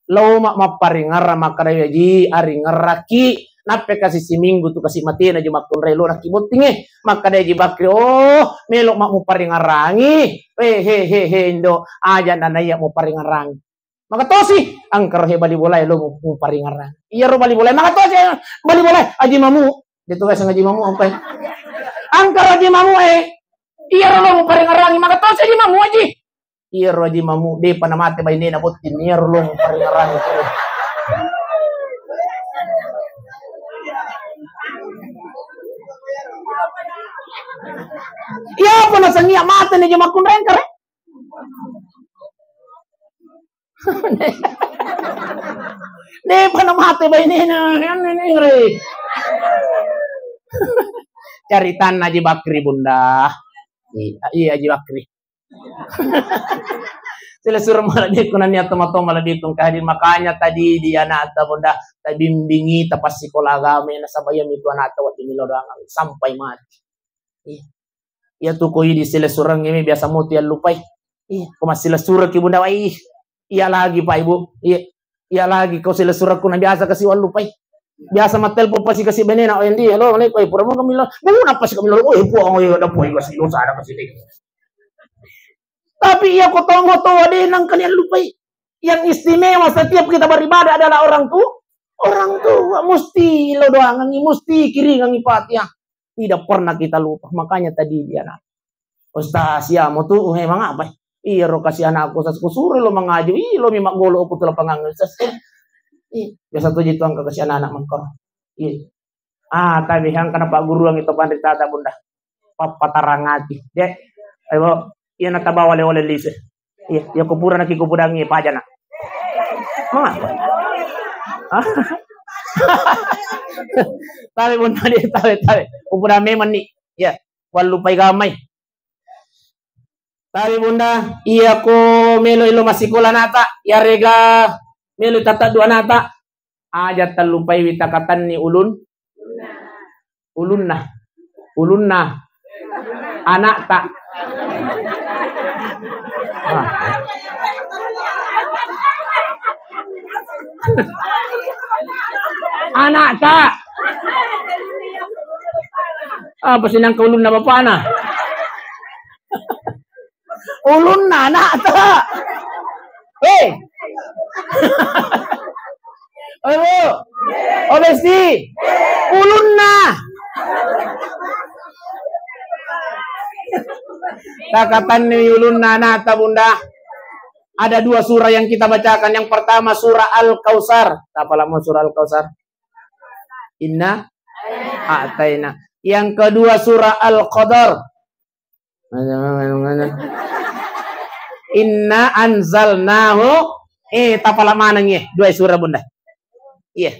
Lao ma mapparingerrang," makkeda, "Haji, aringerraki. Nappa kasi siminggu tu kasi matena Ji makkunrai lo na ki bottinge." Makkeda Haji Bakri, "Oh, melo ma muparingerrangi. He, he, he, he, Indo, aja na naiya muparingerrangi." Magatosi, engkaro he bali bolae lo mu-, muparingerrang. Iyaro bali bolae, magatosi, eh, bali bolae, Haji Mamu. Dia tu kasih Haji Mamu apa? Engkaro Haji Mamu, eh. Iyaro lo muparingerrangi, magatosi Haji Mamu, Haji. Iyaro Haji Mamu, depa namate bainena botting, iyaro lo muparingerrangi. Iya, apa nasengia mate ni Haji makkunrai engkare? Depa namate bainena, anu ni, ngeri. Caritanna Haji Bakri, Bunda. Iya, iya, Haji Bakri. Silessureng malebbiku nennia tomatoa malebbiku engka hadir. Makanya tadi di anakta, Bunda, tabimbingi, tapassikola agama, nasaba iya mitu anakta wedding melo doangang sampai mati. Iya. Iya tu ko idi silessureng ini biasa mutu yallupai. Iya, ko massilessurengki, Bunda, wai. Iya lagi, Pak, Ibu. Iya. Iya lagi ko silessurengku na biasa kasi wallupai. Biasa mattelpon pasi kasi benena, "Oh, Endi, halo, Assalamualaikum." "Eh, pura mo kami lo." "Bu, napa sih kami lo?" "Oh, eh, Puang, oh, iya, ada Puang, kasi dosa, ada kasi deh." Tapi iya ko tongo to, de nang kalian lupai. Yang istimewa setiap kita beribadah adalah orang tu-, orang tua. Musti lo doangangi, musti kiringangi Fatihah. Tidak pernah kita lupa. Makanya tadi dia nak, "Ustaz, ya mau tu, eh, mangapa? Iya ro kasi anakku, Ustaz, kusuro lo mangaji. Ih, lo mi maggolo aku tu lapangan, Ustaz." Iya, biasa tu jitu angka kasi anak-anak mengko. Iya. Ah, tapi hang kana pagguruang itu panritata, Bunda. Pappatarangati. Dek, ayo, iya natabawa oleh-oleh lise. Iya, iya kupura naki kupudangi pajana. Mengapa? Ah. Tapi Bunda, dek, tapi, tapi. Kupura memang ni. Iya, wallupai gamai. Tapi Bunda, iya ko melo ilo masikola nata, yarega melo tata dua nata. Aja tallupai wita katanni ulun. Ulunna. Ulunna. Anakta. Ah. Anakta. Apa sinangka ulunna bapana? Ulunna anakta. Hei. Ayo. Oh, Besti. Ulunna. Takatanni ulunna anakta, Bunda. Ada dua surah yang kita bacakan. Yang pertama surah Al-Kautsar. Apa lama surah Al-Kautsar? Inna a'taina. Yang kedua surah Al-Qadar. Inna anzalnahu. Eh, tapala maneng, eh. Dua surah, Bunda. Iya.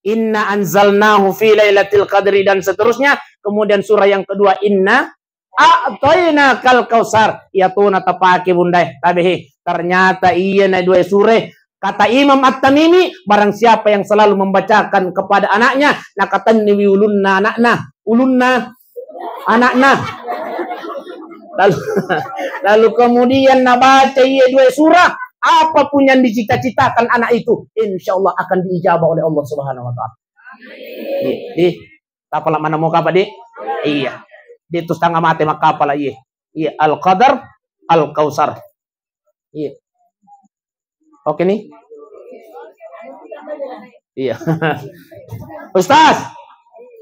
Inna anzalnahu fi lailatul qadri dan seterusnya. Kemudian surah yang kedua, Inna a'taina kal kautsar. Iya tona tapake, Bunda. Tabe, he. Ternyata iya na dua surah. Kata Imam At-Tamimi, barang siapa yang selalu membacakan kepada anaknya, nakatenniwi ulunna anakna, ulunna anakna. Lalu, lalu kemudian nabaca iya dua surah, apapun yang dicita-citakan anak itu, insya Allah akan diijabah oleh Allah Subhanahu wa Ta'ala. Di, di, tapala mana mau kapa, di? Iya. De'tu setengah mate makkapala iye. Iya, Al-Qadar, Al-Kausar. Iya. Oke nih. Iya. Ustaz,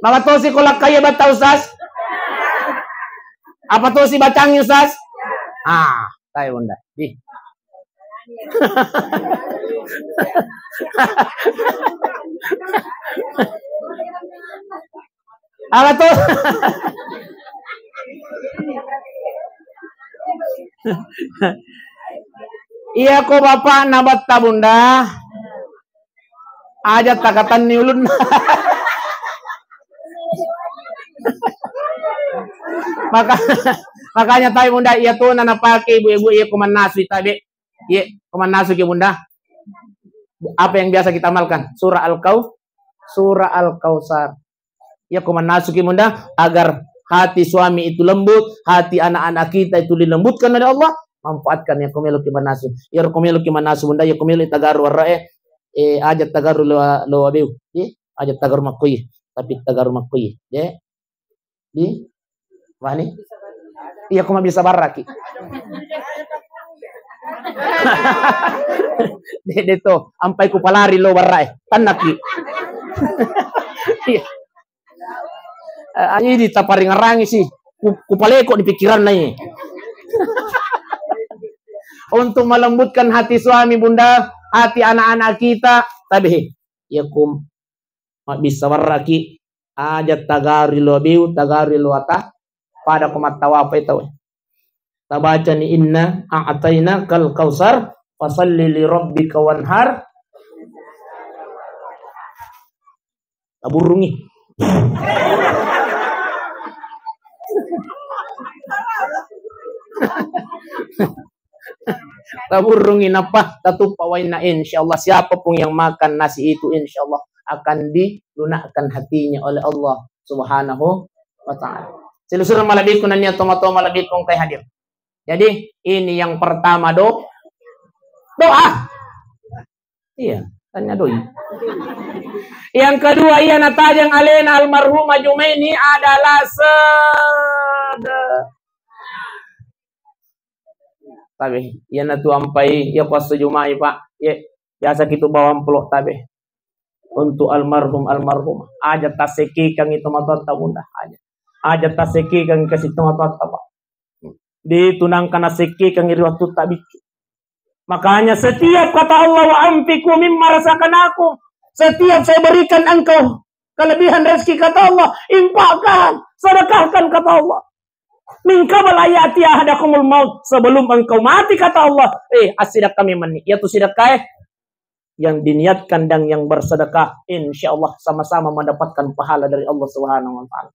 maka tosi ko lakkai batta Ustaz? Apa tosi bacangi Ustaz? Ah, tayo Bunda. Di. Apa tuh? Iya ko bapak na batta Bunda. Aja takatanni ulunna. Maka, makanya tabe Bunda, iya tu na napake ibu-ibu iya ko mannasu tabe. Iya, ko mannasu ki Bunda. Apa yang biasa kita amalkan? Surah Al-Kau, Surah Al-Kausar. Ya, ko mannasu ki Bunda, agar hati suami itu lembut, hati anak-anak kita itu dilembutkan oleh Allah, manfaatkan ya ko melo ki mannasu. Ya ko melo ki mannasu Bunda, ya ko melo tagaru warrae, eh, aja tagaru lo, lo abeu. Iya, aja tagaru makkoi, tapi tagaru makkoi. Ya. Di? Wani? Iya, ko mabisa barraki. De, de to, ampai ku palari lo barrae. Tannaki. Iya. Eh, ini taparingerangi sih. Ku, kupaleko di pikiran nai. Untuk melembutkan hati suami, Bunda, hati anak-anak kita, tabe. Ya kum mabbissa warraki, aja tagari lo abeu, tagari lo ata, pada ko mattawapai tau. Tabacani inna a'tainakal kautsar, fasalli li rabbika wanhar. Taburrungi. Taburrungi nappa tatuppa wainna, insyaallah siapapun yang makan nasi itu insyaallah akan dilunakkan hatinya oleh Allah Subhanahu wa taala. Silusureng malebbiku nennia tomatoa malebbiku engkai hadir. Jadi ini yang pertama do doa. Iya, tanya doi. Yang kedua, iya natajang alena almarhumah Jumaini adalah sede. Tabe, iya natu ampai, iya pas Jumai, Pak. Iya, biasa kitu bawang pelok tabe. Untuk almarhum, almarhum. Aja tasekikang itu matoatta Bunda, aja. Aja tasekikang kasih itu matoatta, Pak. Di tunangka nasekikang ri waktu tabiccu. Makanya setiap kata Allah, "Wa anfiqu mimma razaqnakum." Setiap saya berikan engkau kelebihan rezeki, kata Allah, infakkan, sedekahkan, kata Allah. "Min qabli an ya'tiya ahadakumul maut," sebelum engkau mati, kata Allah. Eh, asidakka memang ni. Iya tu sidakka, eh. Yang diniatkan dan yang bersedekah, insya Allah sama-sama mendapatkan pahala dari Allah Subhanahu wa taala.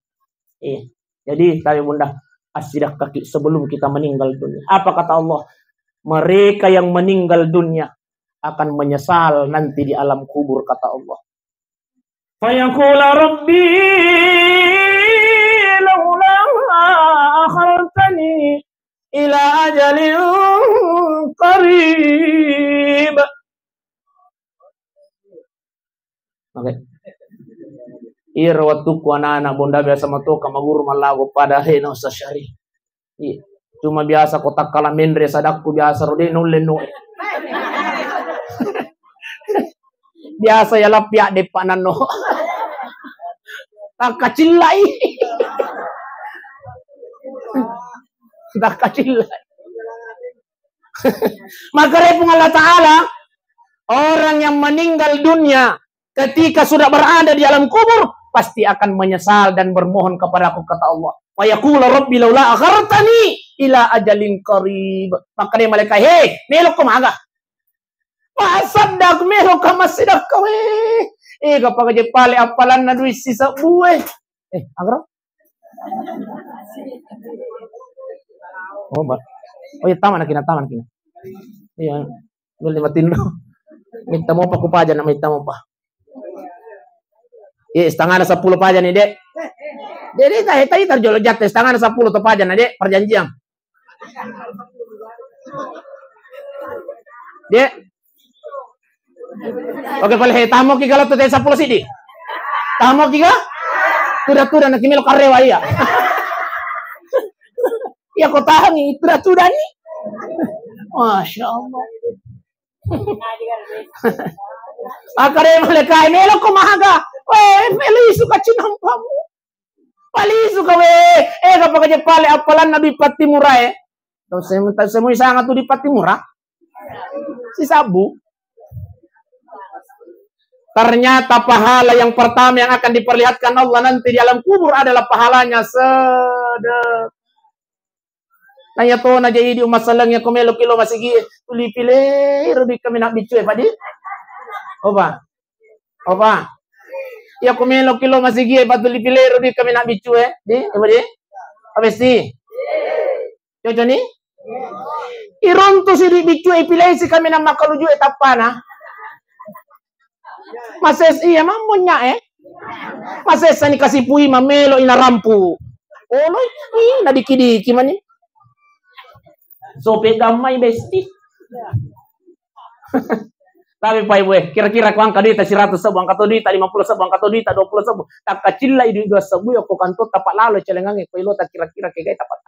Iya. Jadi, tabe Bunda, asidakka ki sebelum kita meninggal dunia. Apa kata Allah? Mereka yang meninggal dunia akan menyesal nanti di alam kubur, kata Allah. Fayaqula rabbi laula akhartani ila ajalin qarib. Oke. Iyaro wettukku anak-anak Bunda biasa matoka maguru mallago pada heno sasari. Iya. Cuma biasa ko takkala menre sadakku biasa ro de nulle no. Biasa ya lappi adde pananno. Takkacillai. Takkacillai. Maka repung Allah Ta'ala, orang yang meninggal dunia ketika sudah berada di alam kubur, pasti akan menyesal dan bermohon kepadaku, kata Allah. Wa yaqulu rabbi laula akhartani ila ajalin qarib. Maka dia malaikat, "He, melokko maga? Pasaddak melokka massidakka we. Eh, kapang je pale appalanna duit sisebbu e." Eh, agaro? Oh, ba-, oh iya, taman kina, taman kina. Iya, beli matinro. Mitta mopa ku pajana, mitta mopa. Iya, setengah ada sepuluh pajana, Dek. Jadi, tadi, tadi terjolo jatuh, setengah ada sepuluh tu pajana, Dek, perjanjian. Dek. Oke, pale he, tamo ki gala tu te sepuluh sidi. Tamo ki ga? Tuda-tuda na kimelo karewa iya. Iya ko tahangi itu dah tudani. Masya Allah. Akare malaikat, "Melo ko mahaga." "Weh, melo isu ka cinampamu. Palisu ka we." Eh, kapakaje pale appalanna di Pattimura, eh. Tau semu-, tau semui sanga tu di Pattimura. Si Sabbu. Ternyata pahala yang pertama yang akan diperlihatkan Allah nanti di alam kubur adalah pahalanya sedekah. Na iya tona je idi umma selleng, iya ko melo ki lo masigi, tuli pilei ro duit kaminang biccu e, Pak, di? Opa. Opa. Iya ko melo ki lo masigi e, Pak, tuli pilei ro duit kaminang biccu e, di? Opa, di? Abesti? Cocok ni? Iruntu si duit biccu e, pilei si kaminang makkaluju e tappana. Mases iya mammonya e. Masessa ni kasipui mamelo ina rampu. Olo i na diki-diki mani. Sope gammai besti. Tapi pai bue, kira-kira ko angka duita seratus sebu, angka to duita lima puluh sebu, angka to duita dua puluh sebu. Takkacilla i duit dua sebu, yoko kanto tapak lalo celengange ko ilota kira-kira kegai tapak.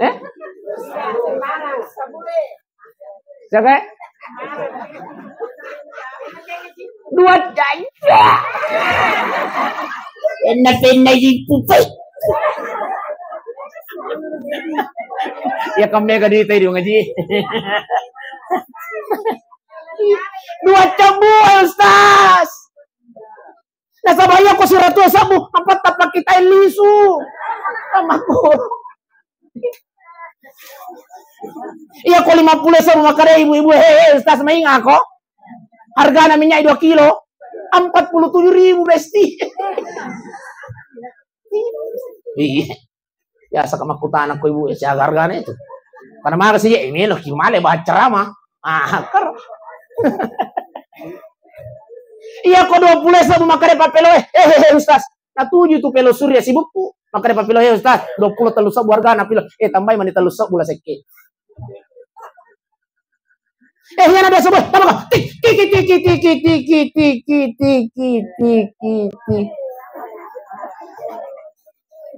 Eh? Siapa? Dua janja. Penna-penna ipupai. Ya, kamu mega duit tadi ngaji. Dua cabut, Ustaz. Nasaba iya ko seratus sebu, apa tapakita lisu. Amaku. Iya ko lima puluh sebu makare ibu-ibu, he, he, Ustaz, mainga ko. Hargana minyak dua kilo, empat puluh tujuh ribu besti. Iya. Biasa ka makkutana ko ibu, siaga hargana itu. Karena mara sih, eh, melo ki male baca ceramah. Ah, kar. Iya ko dua puluh sebu makare papelo, eh, eh, eh, Ustaz. Natuju tu pelo surya sibukku. Makare papelo, eh, Ustaz, dua puluh tellu sebu hargana pilo. Eh, tambai mani tellu sebu la sekke. Eh, iya na biasa, boy. Tama ka? Tik, tik, tik.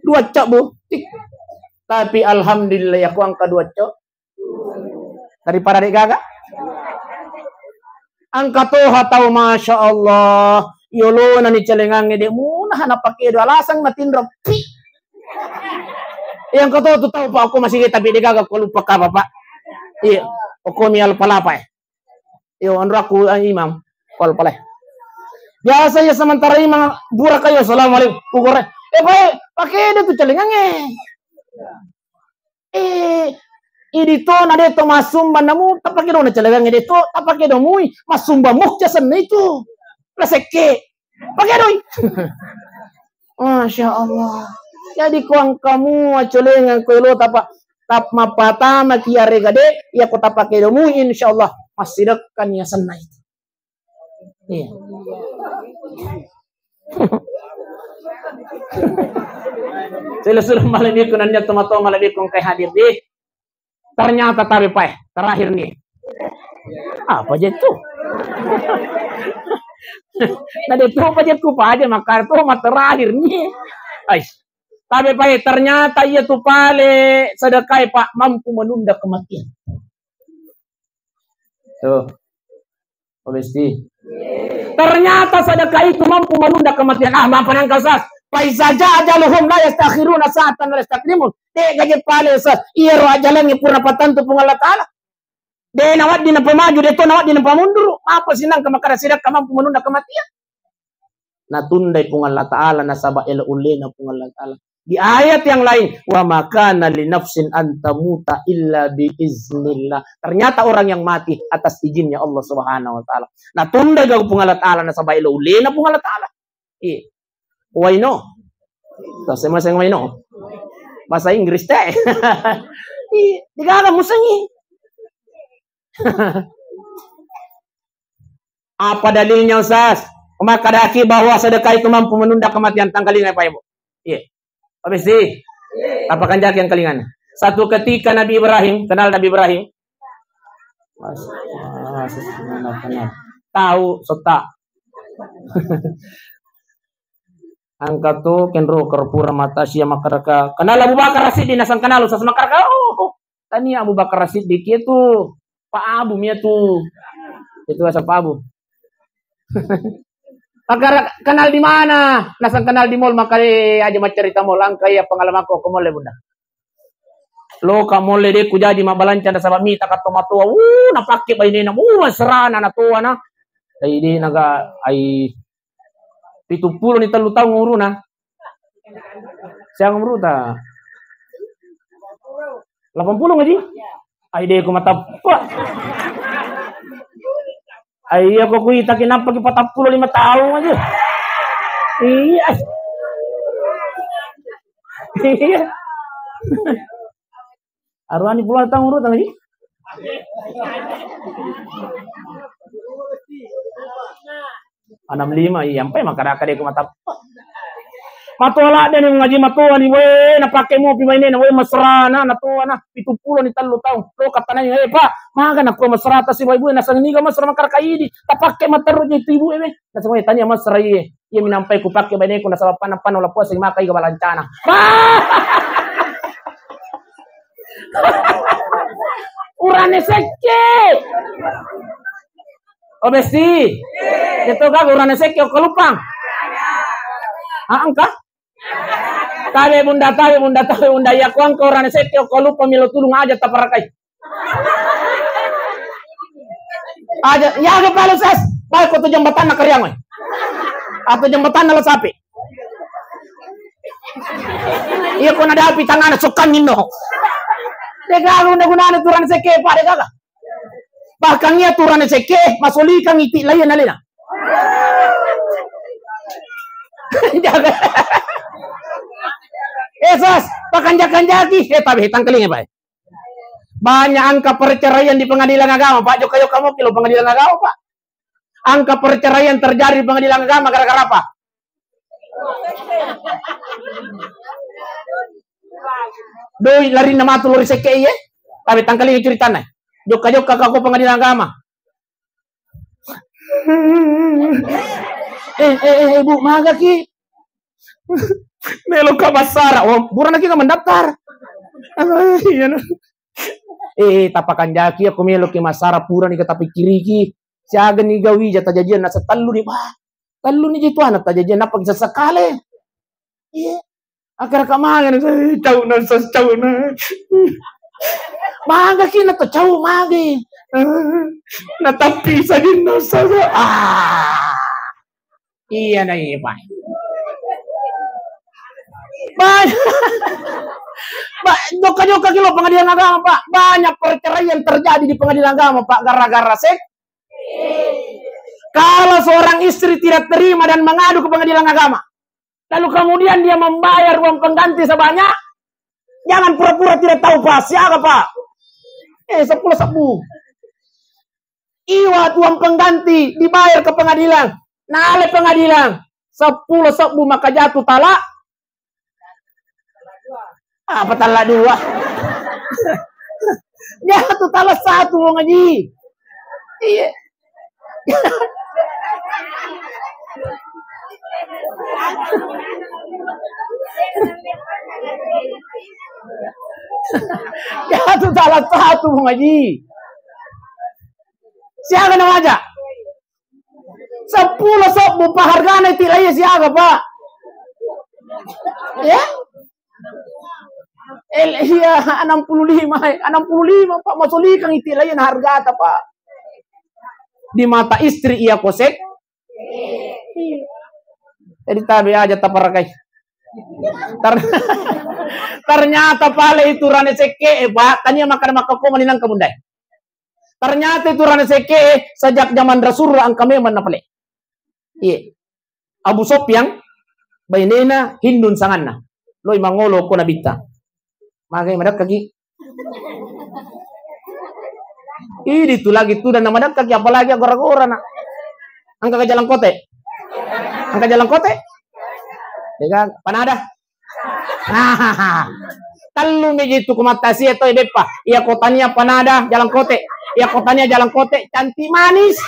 Dua cok, Bu. Tik. Tapi alhamdulillah ya, ku angka dua cok. Daripada de gaga. Angka toha tau, Masya Allah. Yolona ni celengange de muna na pake do alasang matinro. Pi. Yang kau tahu tu tahu, Pak, aku masih tapi de gaga, aku lupa apa, Pak. Iya, aku mi alpalapa, eh. Yo, anro aku, eh, imam. Aku alpalai. Biasa ya sementara imam burak ayo, "Assalamualaikum." Kugore. Eh, Pak, eh, pakai dia tu celengange. Eh, idi to na de to masumba namu, tapake do na celengange de to, tapake do mui, masumba mu jasenna itu. La sekke. Pakai doi. Masya Allah. Jadi ko angkamu acolengeng ko elo tapa, tap mapatama ki arega de, iya ko tapake domu, insya Allah massidekkan ya senna itu. Iya. Sila-sila malebbiku nanya toma-toma lebbiku engkai hadir di. Ternyata tabe pae, terakhir nih. Apa je tu? Na de tu apa je ku paja, maka tu ma terakhir nih. Ais. Tabe pae, ternyata iya tu pale sedekah, Pak, mampu menunda kematian. Tuh. Oh, besti. Ternyata sedekah itu mampu menunda kematian. Ah, maaf nangka sas. Fa iza jaa ajaluhum la yastakhiruna sa'atan wa la yastaqdimun. De gaje pale sas. Iyaro ajalangnge pura patantu Puang Allah Taala. De nawaddi napamaju, de to nawaddi napamunduru. Apa sinang kemakara sidakka mampu menunda kematian? Natundai Puang Allah Taala nasaba elo ullena Puang Allah Taala. Di ayat yang lain, "Wa ma kana li nafsin an tamuta illa bi iznillah." Ternyata orang yang mati atas izinnya Allah Subhanahu wa Taala. Natunda gau Puang Allah Taala nasaba elo ullena Puang Allah Taala. Iya. Waino. Tasema seng waino. Bahasa Inggris teh. Iya, digaga musengi. Apa dalilnya, Ustaz? Makadaki bahwa sedekah itu mampu menunda kematian. Tangkalinga, Pak Ibu. Iya. Habis sih. Apa kanjaki yang kalingan? Satu ketika Nabi Ibrahim, kenal Nabi Ibrahim? Mas, mas, kenal, kenal. Tahu, sota. Engka to kenro kerpura mata sia makkaraka. Kenal Abu Bakar Siddiq nasang kenal Ustaz makkaraka. Oh, tania Abu Bakar Siddiq itu Pak Abu mia tu. Itu asa Pak Abu. Makkaraka kenal di mana? Nasang kenal di mall, makare aja maccarita mall, engka iya pengalamanku ko mall, Bunda. Loka molle de ku jaji mabbalanca nasaba mita ka tomatoa. Uh, napakke bainena. Uh, mesrana natoa na. Ai de naga ai pitu pulo ni tellu taung umuruna. Siang umuruta? Delapan puluh ngaji? Ai de ku matappa. Ai, iya, ko kuita ki nappa ki patappulo lima taung aja. Iya. Iya. Aruani pulo taung urut lagi. Enam lima, iya, ampai makkada-kada ku matappa. Matoa ladde ni ngaji matoa ni, we, napakke mopi bainena, we, mesrana natoa na, pitu pulo ni tellu taung. Lo katanai, eh, Pak, maga nakko mesrata si baibue, naseng niga mesra makkaraka idi, tapakke matteru je tu ibue, we. Naseng, we, tania mesra iye. Iya minampai ku pakke baineku nasaba panna-panna ula puasa maka iga balancana. Urane sekke. Oh, besti. Itu gaga urane sekke, okko lupang. Ah, engka? Tabe, Bunda, tabe, Bunda, tabe, Bunda. Iya, ko engka urane sekke, okko lupa milo tulung aja taparakai. Aja, iya, aja palu ses. Baik, ko tu jembatan na kariang, we. Atau jembatan na lo sapi. Iya, ko nadapi tangana sukkan nino. Dega guna-gunana turane sekke, Pak, dega. Bahkan iya turane sekke, masolikang iti lain alena. Jaga. Eh, sos, pakanja-kanjaki. Eh, tabe, tangkalinga, Pak. Banyak angka perceraian di pengadilan agama, Pak. Jokka-jokka moki lo pengadilan agama, Pak. Angka perceraian terjadi di pengadilan agama gara-gara apa? Doi larinna matu lori sekke iye. Tabe tangkalinga curitanna. Jokka-jokka ka ko pengadilan agama. Eh, eh, eh, eh, Bu, magaki? Meloka massara. Oh, burana ki mendaftar. Ah, iya, no. Eh, tapakanjaki, aku meloki massara, purani ka tapikkiriki. Siaga ni gawi ja tajajian nasa tellu ni, bah. Tellu ni je tuana tajajian, nappa ki sesekale. Iya. Akara ka mangan, eh, cau na, ses, cau na. Maga ki na to cau magi. Na tapi sajinna saja. Ah. Iya na iya, Pak. Banyak. Pak, jokka-jokka ki lo pengadilan agama, Pak. Banyak perceraian terjadi di pengadilan agama, Pak, gara-gara seks. Kalau seorang istri tidak terima dan mengadu ke pengadilan agama, lalu kemudian dia membayar uang pengganti sebanyak, jangan pura-pura tidak tahu, Pak. Siaga, Pak? Eh, seppulo sebbu. Iwa uang pengganti dibayar ke pengadilan. Nale pengadilan. Seppulo sebbu maka jatuh talak. Apa talak dua? Jatuh talak satu, Wong Haji. Iya. Jatuh talak satu, Wong Haji. Siaga na maja? Seppulo sebbu, Pak, hargana iti laiya siaga, Pak? Ya? El, iya, enam puluh lima, eh, enam puluh lima, Pak, masolikang iti laiya na hargata, Pak. Di mata istri iya kosek. Jadi tabe aja taparakai. Ter-, ternyata pale itu rane sekke, eh, Pak, tania makan makkako maninang kemundai. Ternyata itu rane sekke sejak zaman Rasulullah engka memang napale. Iya. Abu Sofyan bainena Hindun sanganna. Loi mangolo ko nabitta. Magai madakka ki. Idi tu lagi tu dan namadakka ki apalagi agora-gora na. Angka ke jalan kote. Angka jalan kote. Dega panada. Tellu mi jitu ku mattasia to e beppa. Iya ko tania panada jalan kote. Iya ko tania jalan kote cantik manis.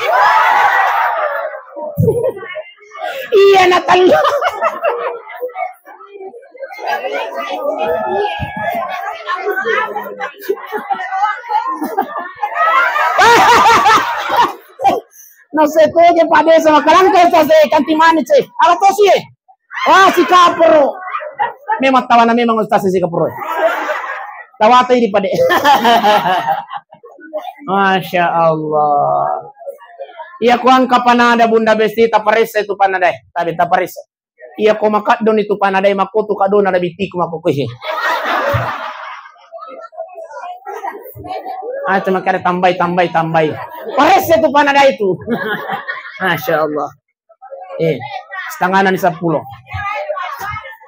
Iya na tellu. Nasetuju Pak Desa, makalangka Ustaz, eh, cantik manis, eh. Apa tosi, eh? Wah, si kapro. Memang tawana memang Ustaz si kapro. Tawata ini, Pak De. Masya Allah. Iya, kuang kapan ada Bunda Besti, taparessa itu panadai. Tapi taparessa. Iya, ko makaddoni tu panadai, makkotu kadona ada bitiku makko kuih. Ah, cuma kada tambai, tambai, tambai. Paressa tu panadai tu. Masya Allah. Eh, setengahna ni sepuluh.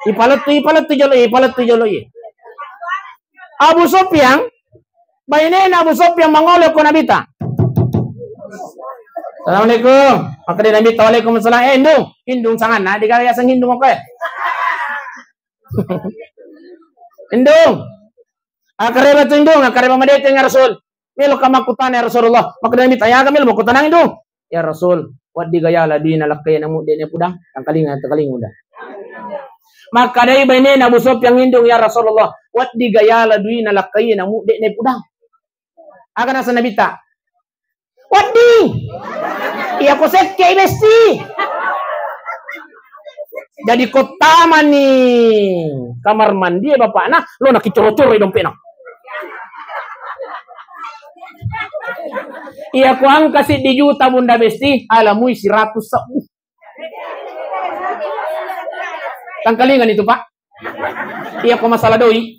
Ipalettu, ipalettu jolo, ipalettu jolo, iya. Abu Sufyan, bainena Abu Sufyan mangolo ko Nabita. Assalamualaikum. Maka dia Nabita, "Waalaikumsalam." Eh, Indung, Indung sanganna, di kaya sang Indung, oke. Indung. Akareba tu Indung, akareba madeceng ya Rasul. Melo ka makkutana ya Rasulullah. Maka dia Nabita, "Ya, kami lo makkutana Indung." "Ya Rasul, wedding gayala duina lakkaie namu de' ne pudang?" Tangkalinga, tangkalinga udah. Makkadai bainena Abu Sufyan Indung, "Ya Rasulullah, wedding gayala duina lakkaie namu de' ne pudang?" Aga naseng Nabita? "Wedding. Iya ko sekke i Besti." Jadi ko tamani kamar mandi e bapakna, lo na kicoro-coro i dompetna. Iya ko angka siddi juta Bunda Besti, alamui siratus sebbu. Tangkalingan itu, Pak. Iya ko masalah doi.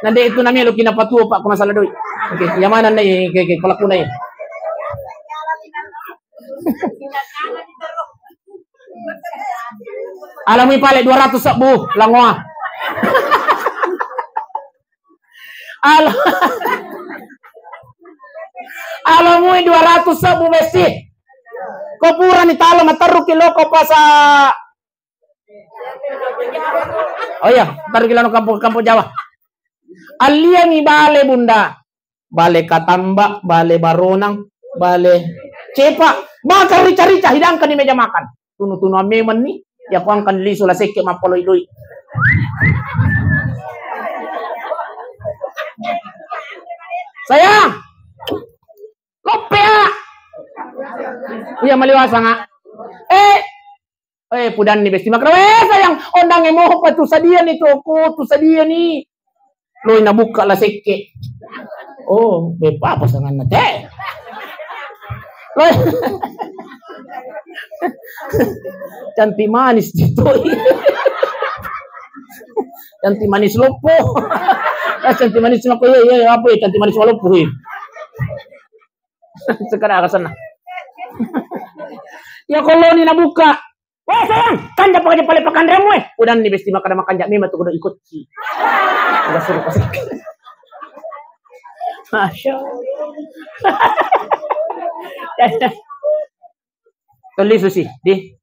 Nanti itu namanya lo kina patuo, Pak, ko masalah doi. Oke, yang mana nih? Oke, oke, pelaku nih. Alamui pale dua ratus sebbu, langoa. Al-, alamui dua ratus sebbu Besti. Ko purani talo materruki lo ko pasa. Oh iya, terruki lo kampung, kampung Jawa. Alliangi bale Bunda. Bale katamba, bale baronang, bale cepa, bahkan rica-rica hidangkan di meja makan. Tunu-tunuan memang ni, ya kuangkan lisu la sekke mappaloi-loi. Sayang, loppe ya. Iya maliwasa nga. Eh, Eh, pudanni Besti makkeda, "Eh, sayang, ondangnge mopa tu sadiani toko, tu sadiani." Loi nabukka la sekke. Oh, beppa apa sanganna te? Loi. Cantik manis ditoi. Cantik manis loppo. Eh, cantik manis loppo, iya, iya, iya, apa ya, cantik manis loppo, iya. Sekarang sana. Ya kalau ni nabukka. "Weh, sayang, kanja pakaja pale pakanremu, eh." Udah ni Besti makkeda makanja memang tu kudu ikutci. Udah suruh kasih. Masya Allah. Tulis susi, di.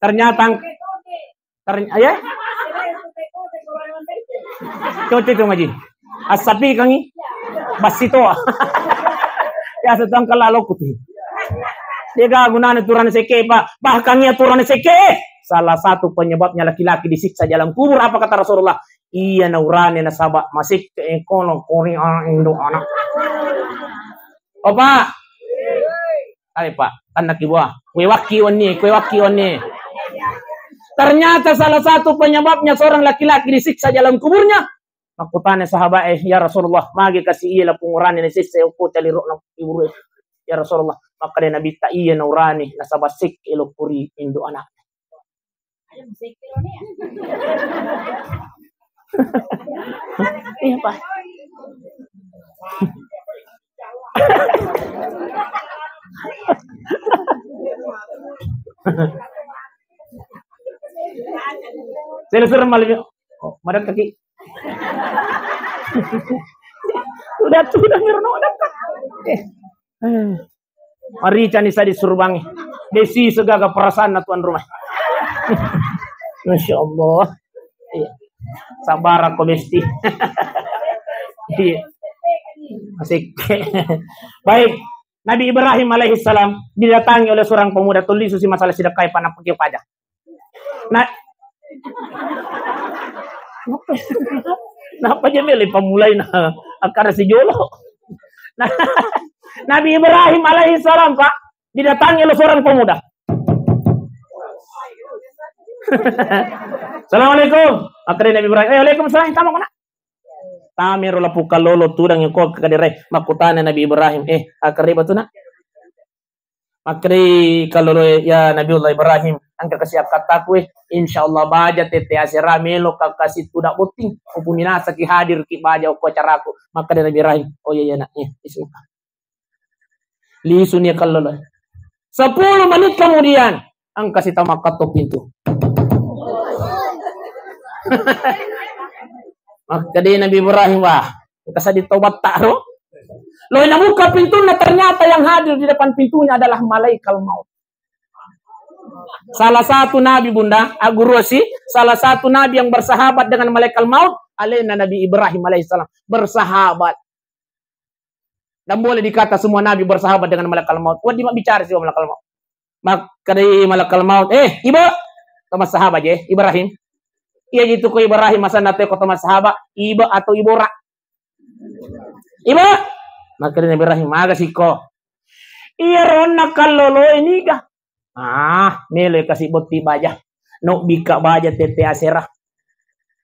Ternyata Terny-, ya? Coba itu ngaji. Asapi kangi. Basito. Ya, setengah kalau aku tuh. Dia gak gunanya turun seke, Pak. Bahkan ya turun seke. Salah satu penyebabnya laki-laki disiksa di alam kubur. Apa kata Rasulullah? Iya, naurane nasaba masik ke kolong kori anak indo anak. Oh, Pak. Hai, Pak, tanna ki buah. Kue waki wenni, kue waki wenni. Ternyata salah satu penyebabnya seorang laki-laki disiksa di alam kuburnya. Makkutana sahabat, eh, "Ya Rasulullah, magi kasi iya lapung urane ni sesse okko caliro'na kubur, eh, ya Rasulullah?" Makkeda Nabitta, "Iya naurani, nasaba sekke lokuri indo anak." Iya, Pak. Saya suruh malam. Oh, madang kaki. Udah tuh, udah ngerno, udah. Eh. Eh. Maricani sa disurbangi. Desi segaga perasaanna tuan rumah. Masya Allah. Iya. Sabar aku, Besti. Iya. Asik. Baik. Nabi Ibrahim alaihissalam didatangi oleh seorang pemuda, tulisu si masalah sedekah, Pak, nappa ki paja. Nah, napa je mele pamulai na akara si jolo. Nah, Nabi Ibrahim alaihissalam, Pak, didatangi oleh seorang pemuda. Assalamualaikum. Akhirnya Nabi Ibrahim, "Eh, waalaikumsalam. Tama kona." Tamero lapu kallolo tudang ko kadere. Makkutana Nabi Ibrahim, "Eh, akare batuna?" Makkeda kallolo, "Ya Nabiullah Ibrahim, engka kasi akkattaku, eh. Insyaallah baja tette asera melo ka kasi tudak botting. Upuminasaki hadir ki baja okko acaraku." Makkeda Nabi Ibrahim, "Oh iya, iya, Nak. Iya, bismillah." Lisu ni kallolo. Sepuluh menit kemudian, engka si tau makkatto pintu. Makkeda Nabi Ibrahim, "Wah, engka sadi tobatta ro." Loi nabuka pintunna, ternyata yang hadir di depan pintunya adalah malaikat maut. Salah satu nabi, Bunda, aggurusi, salah satu nabi yang bersahabat dengan malaikat maut, alena Nabi Ibrahim alaihissalam. Bersahabat. Dan boleh dikata semua nabi bersahabat dengan malaikat maut. Wedding mabbicara sibawa malaikat maut. Makkedai malaikat maut, "Eh, Iba, teman sahabat je, Ibrahim." Iya ji tu ko Ibrahim, masanna te ko teman sahabat, Iba atau Ibora. "Iba." Makkeda Nabi Ibrahim, "Maga siko?" "Iya ronna kallolo ini ga." "Ah, melo kasi botti baja. Nobbika baja tette asera."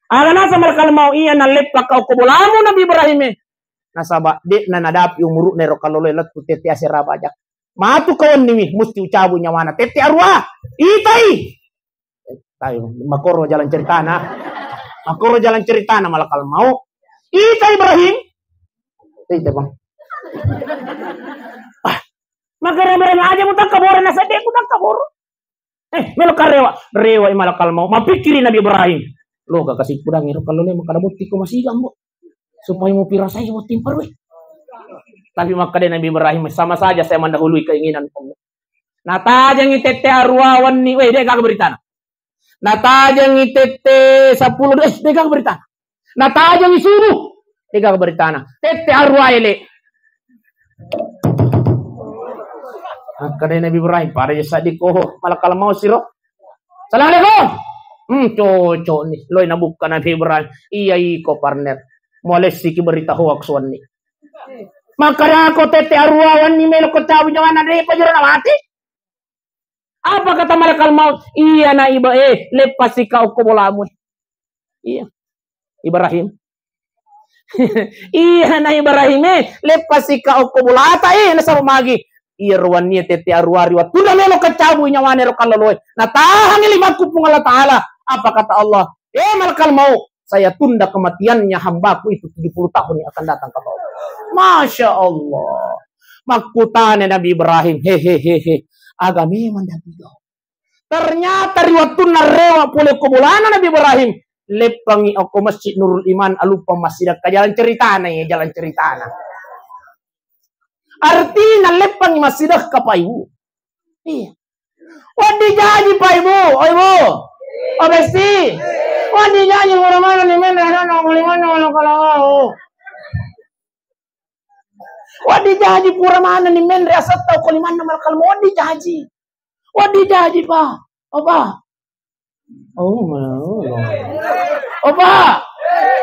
Aga nasaba malaikat maut, "Iya naleppaka okko bolamu Nabi Ibrahim e. Nasaba de'na nadapi umuru'na ero kalloloe lettu tette asera baja. Matu kawenniwi musti ucabu nyawana tette arua. Itai." Tayo, makoro jalan ceritana. Makoro jalan ceritana malaikat maut. "Itai Ibrahim." "Itai, Bang." "Ah, makkeda Ibrahim aja mutakka boro, nasedde mutakka boro." Eh, melo karewa, rewa i malakal maut. Mapikkiri Nabi Ibrahim. Lo, kakasi pudang ero kalloloe makkada botti ko masiga, Mbo. Supaya mupirasai botting parue. Tapi makkada Nabi Ibrahim, "Sama saja saya mendahului keinginan Allah." Natajengi tette arua wenni, weh, de gaga beritana. Natajengi tette seppulo, eh, de gaga beritana. Natajengi subuh, de gaga beritana. Tette arua ele. Makkada Nabi Ibrahim, pada je saddi ko malakal maut siro. "Assalamualaikum." Hmm, cocok ni. Loi nabukka Nabi Ibrahim. Iya iko partner. Mualessiki berita hoax wenni. Makkada ko tette arua wenni melo ko cabu nyawana, de pajero na mati. Apa kata malakal maut? Iya na Iba, eh, leppasika okko bolamu. Iya. Ibrahim. Iya na Ibrahim, eh, leppasika okko bolata, eh, nasaba magi. Iya ruwanni tette aruari wattunna melo kacabui nyawana ero kalloloe. Natahangi limakku Puang Allah Ta'ala. Apa kata Allah? "Eh, malakal maut, saya tunda kematiannya hambaku itu tujuh puluh tahun yang akan datang," kata Allah. Masya Allah. Makkutana Nabi Ibrahim, "He, he, he, he. Aga memang Nabi do." Ternyata ri wattunna rewa pole ko bolana Nabi Ibrahim, leppangi okko Masjid Nurul Iman, aluppa massidekka. Jalan ceritana ya, jalan ceritana. Artinya leppangi massidekka, Pak Ibu. Iya. Wedding jaji, Pak Ibu, oh Ibu, oh Besti. Wedding jaji pura manenni menre asetta okko limanna malakal maut. Wedding jaji pura manenni menre asetta okko limanna malakal maut. Wedding jaji. Wedding jaji, Pak. Apa? Oh, oh, oh. Apa?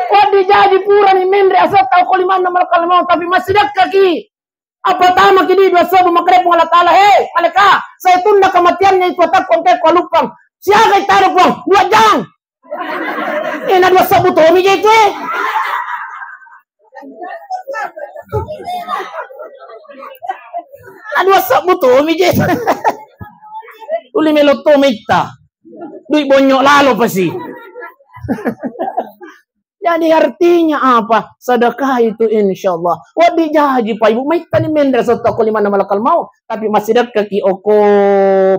Wedding jaji purani menre asetta okko limanna malakal maut, tapi massidekkaki. Apa tamaki di dua sebbu, makkeda Puang Allah Ta'ala, "He, maleka, saya tunda kematiannya itu atakku, engka ko aluppang." "Siaga ittaro, Puang?" "Dua jang." Eh, na dua sebbu tomi je itu, eh. Na dua sebbu tomi je. Uli melo tomi itta. Duit bonyok lalo pasi. Jadi artinya apa? Sedekah itu insya Allah. Wedding jaji, Pak Ibu, maittani menre asetta okko limanna malakal maut, tapi massidekkaki okko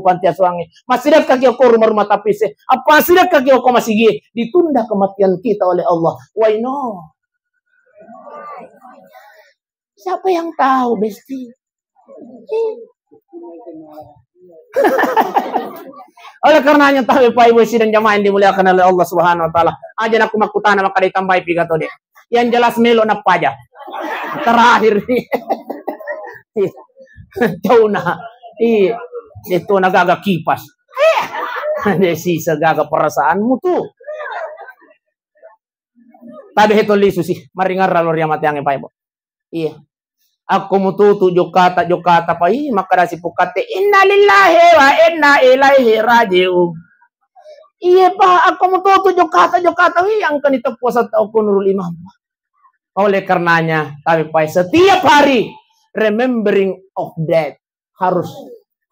panti asuhange, massidekkaki okko rumah-rumah tapise, apa massidekkaki okko masigie, ditunda kematian kita oleh Allah. Why not? Siapa yang tahu, Besti? Oleh karenanya, tahu, Bapak Ibu sidang jamaah yang dimuliakan oleh Allah Subhanahu wa Ta'ala. Aja nakku makkutana, maka ditambahi piga tode. Yang jelas melo nappaja. Terakhir. Tauna. Iya. Itu na gaga kipas. Iya. Dia sisa gaga perasaanmu tuh. Tabe heto lisu sih, maringarra lo ria mateangnge pae, Bo. Iya. Akko mututu jokkata, jokkata pa, ih, makkadasi pukkatte, "Innalillahi wa inna ilaihi raji'un." Iya, Pa, akko mututu jokkata, jokkata, ih, engkani teppu asatta okko Nurul Imam. Oleh karenanya, tabe pae setiap hari remembering of death. Harus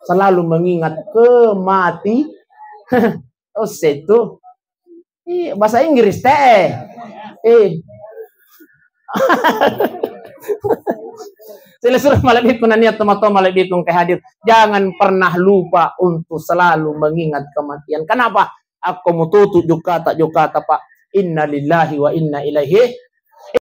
selalu mengingat kemati. Oh, setu. Iya, bahasa Inggris teh. Eh. Sila suruh malebbiku nania teman-teman malebbiku ke hadir. Jangan pernah lupa untuk selalu mengingat kematian. Kenapa? Akko mututu jokkata, jokkata, Pak. Innalillahi wa inna ilaihi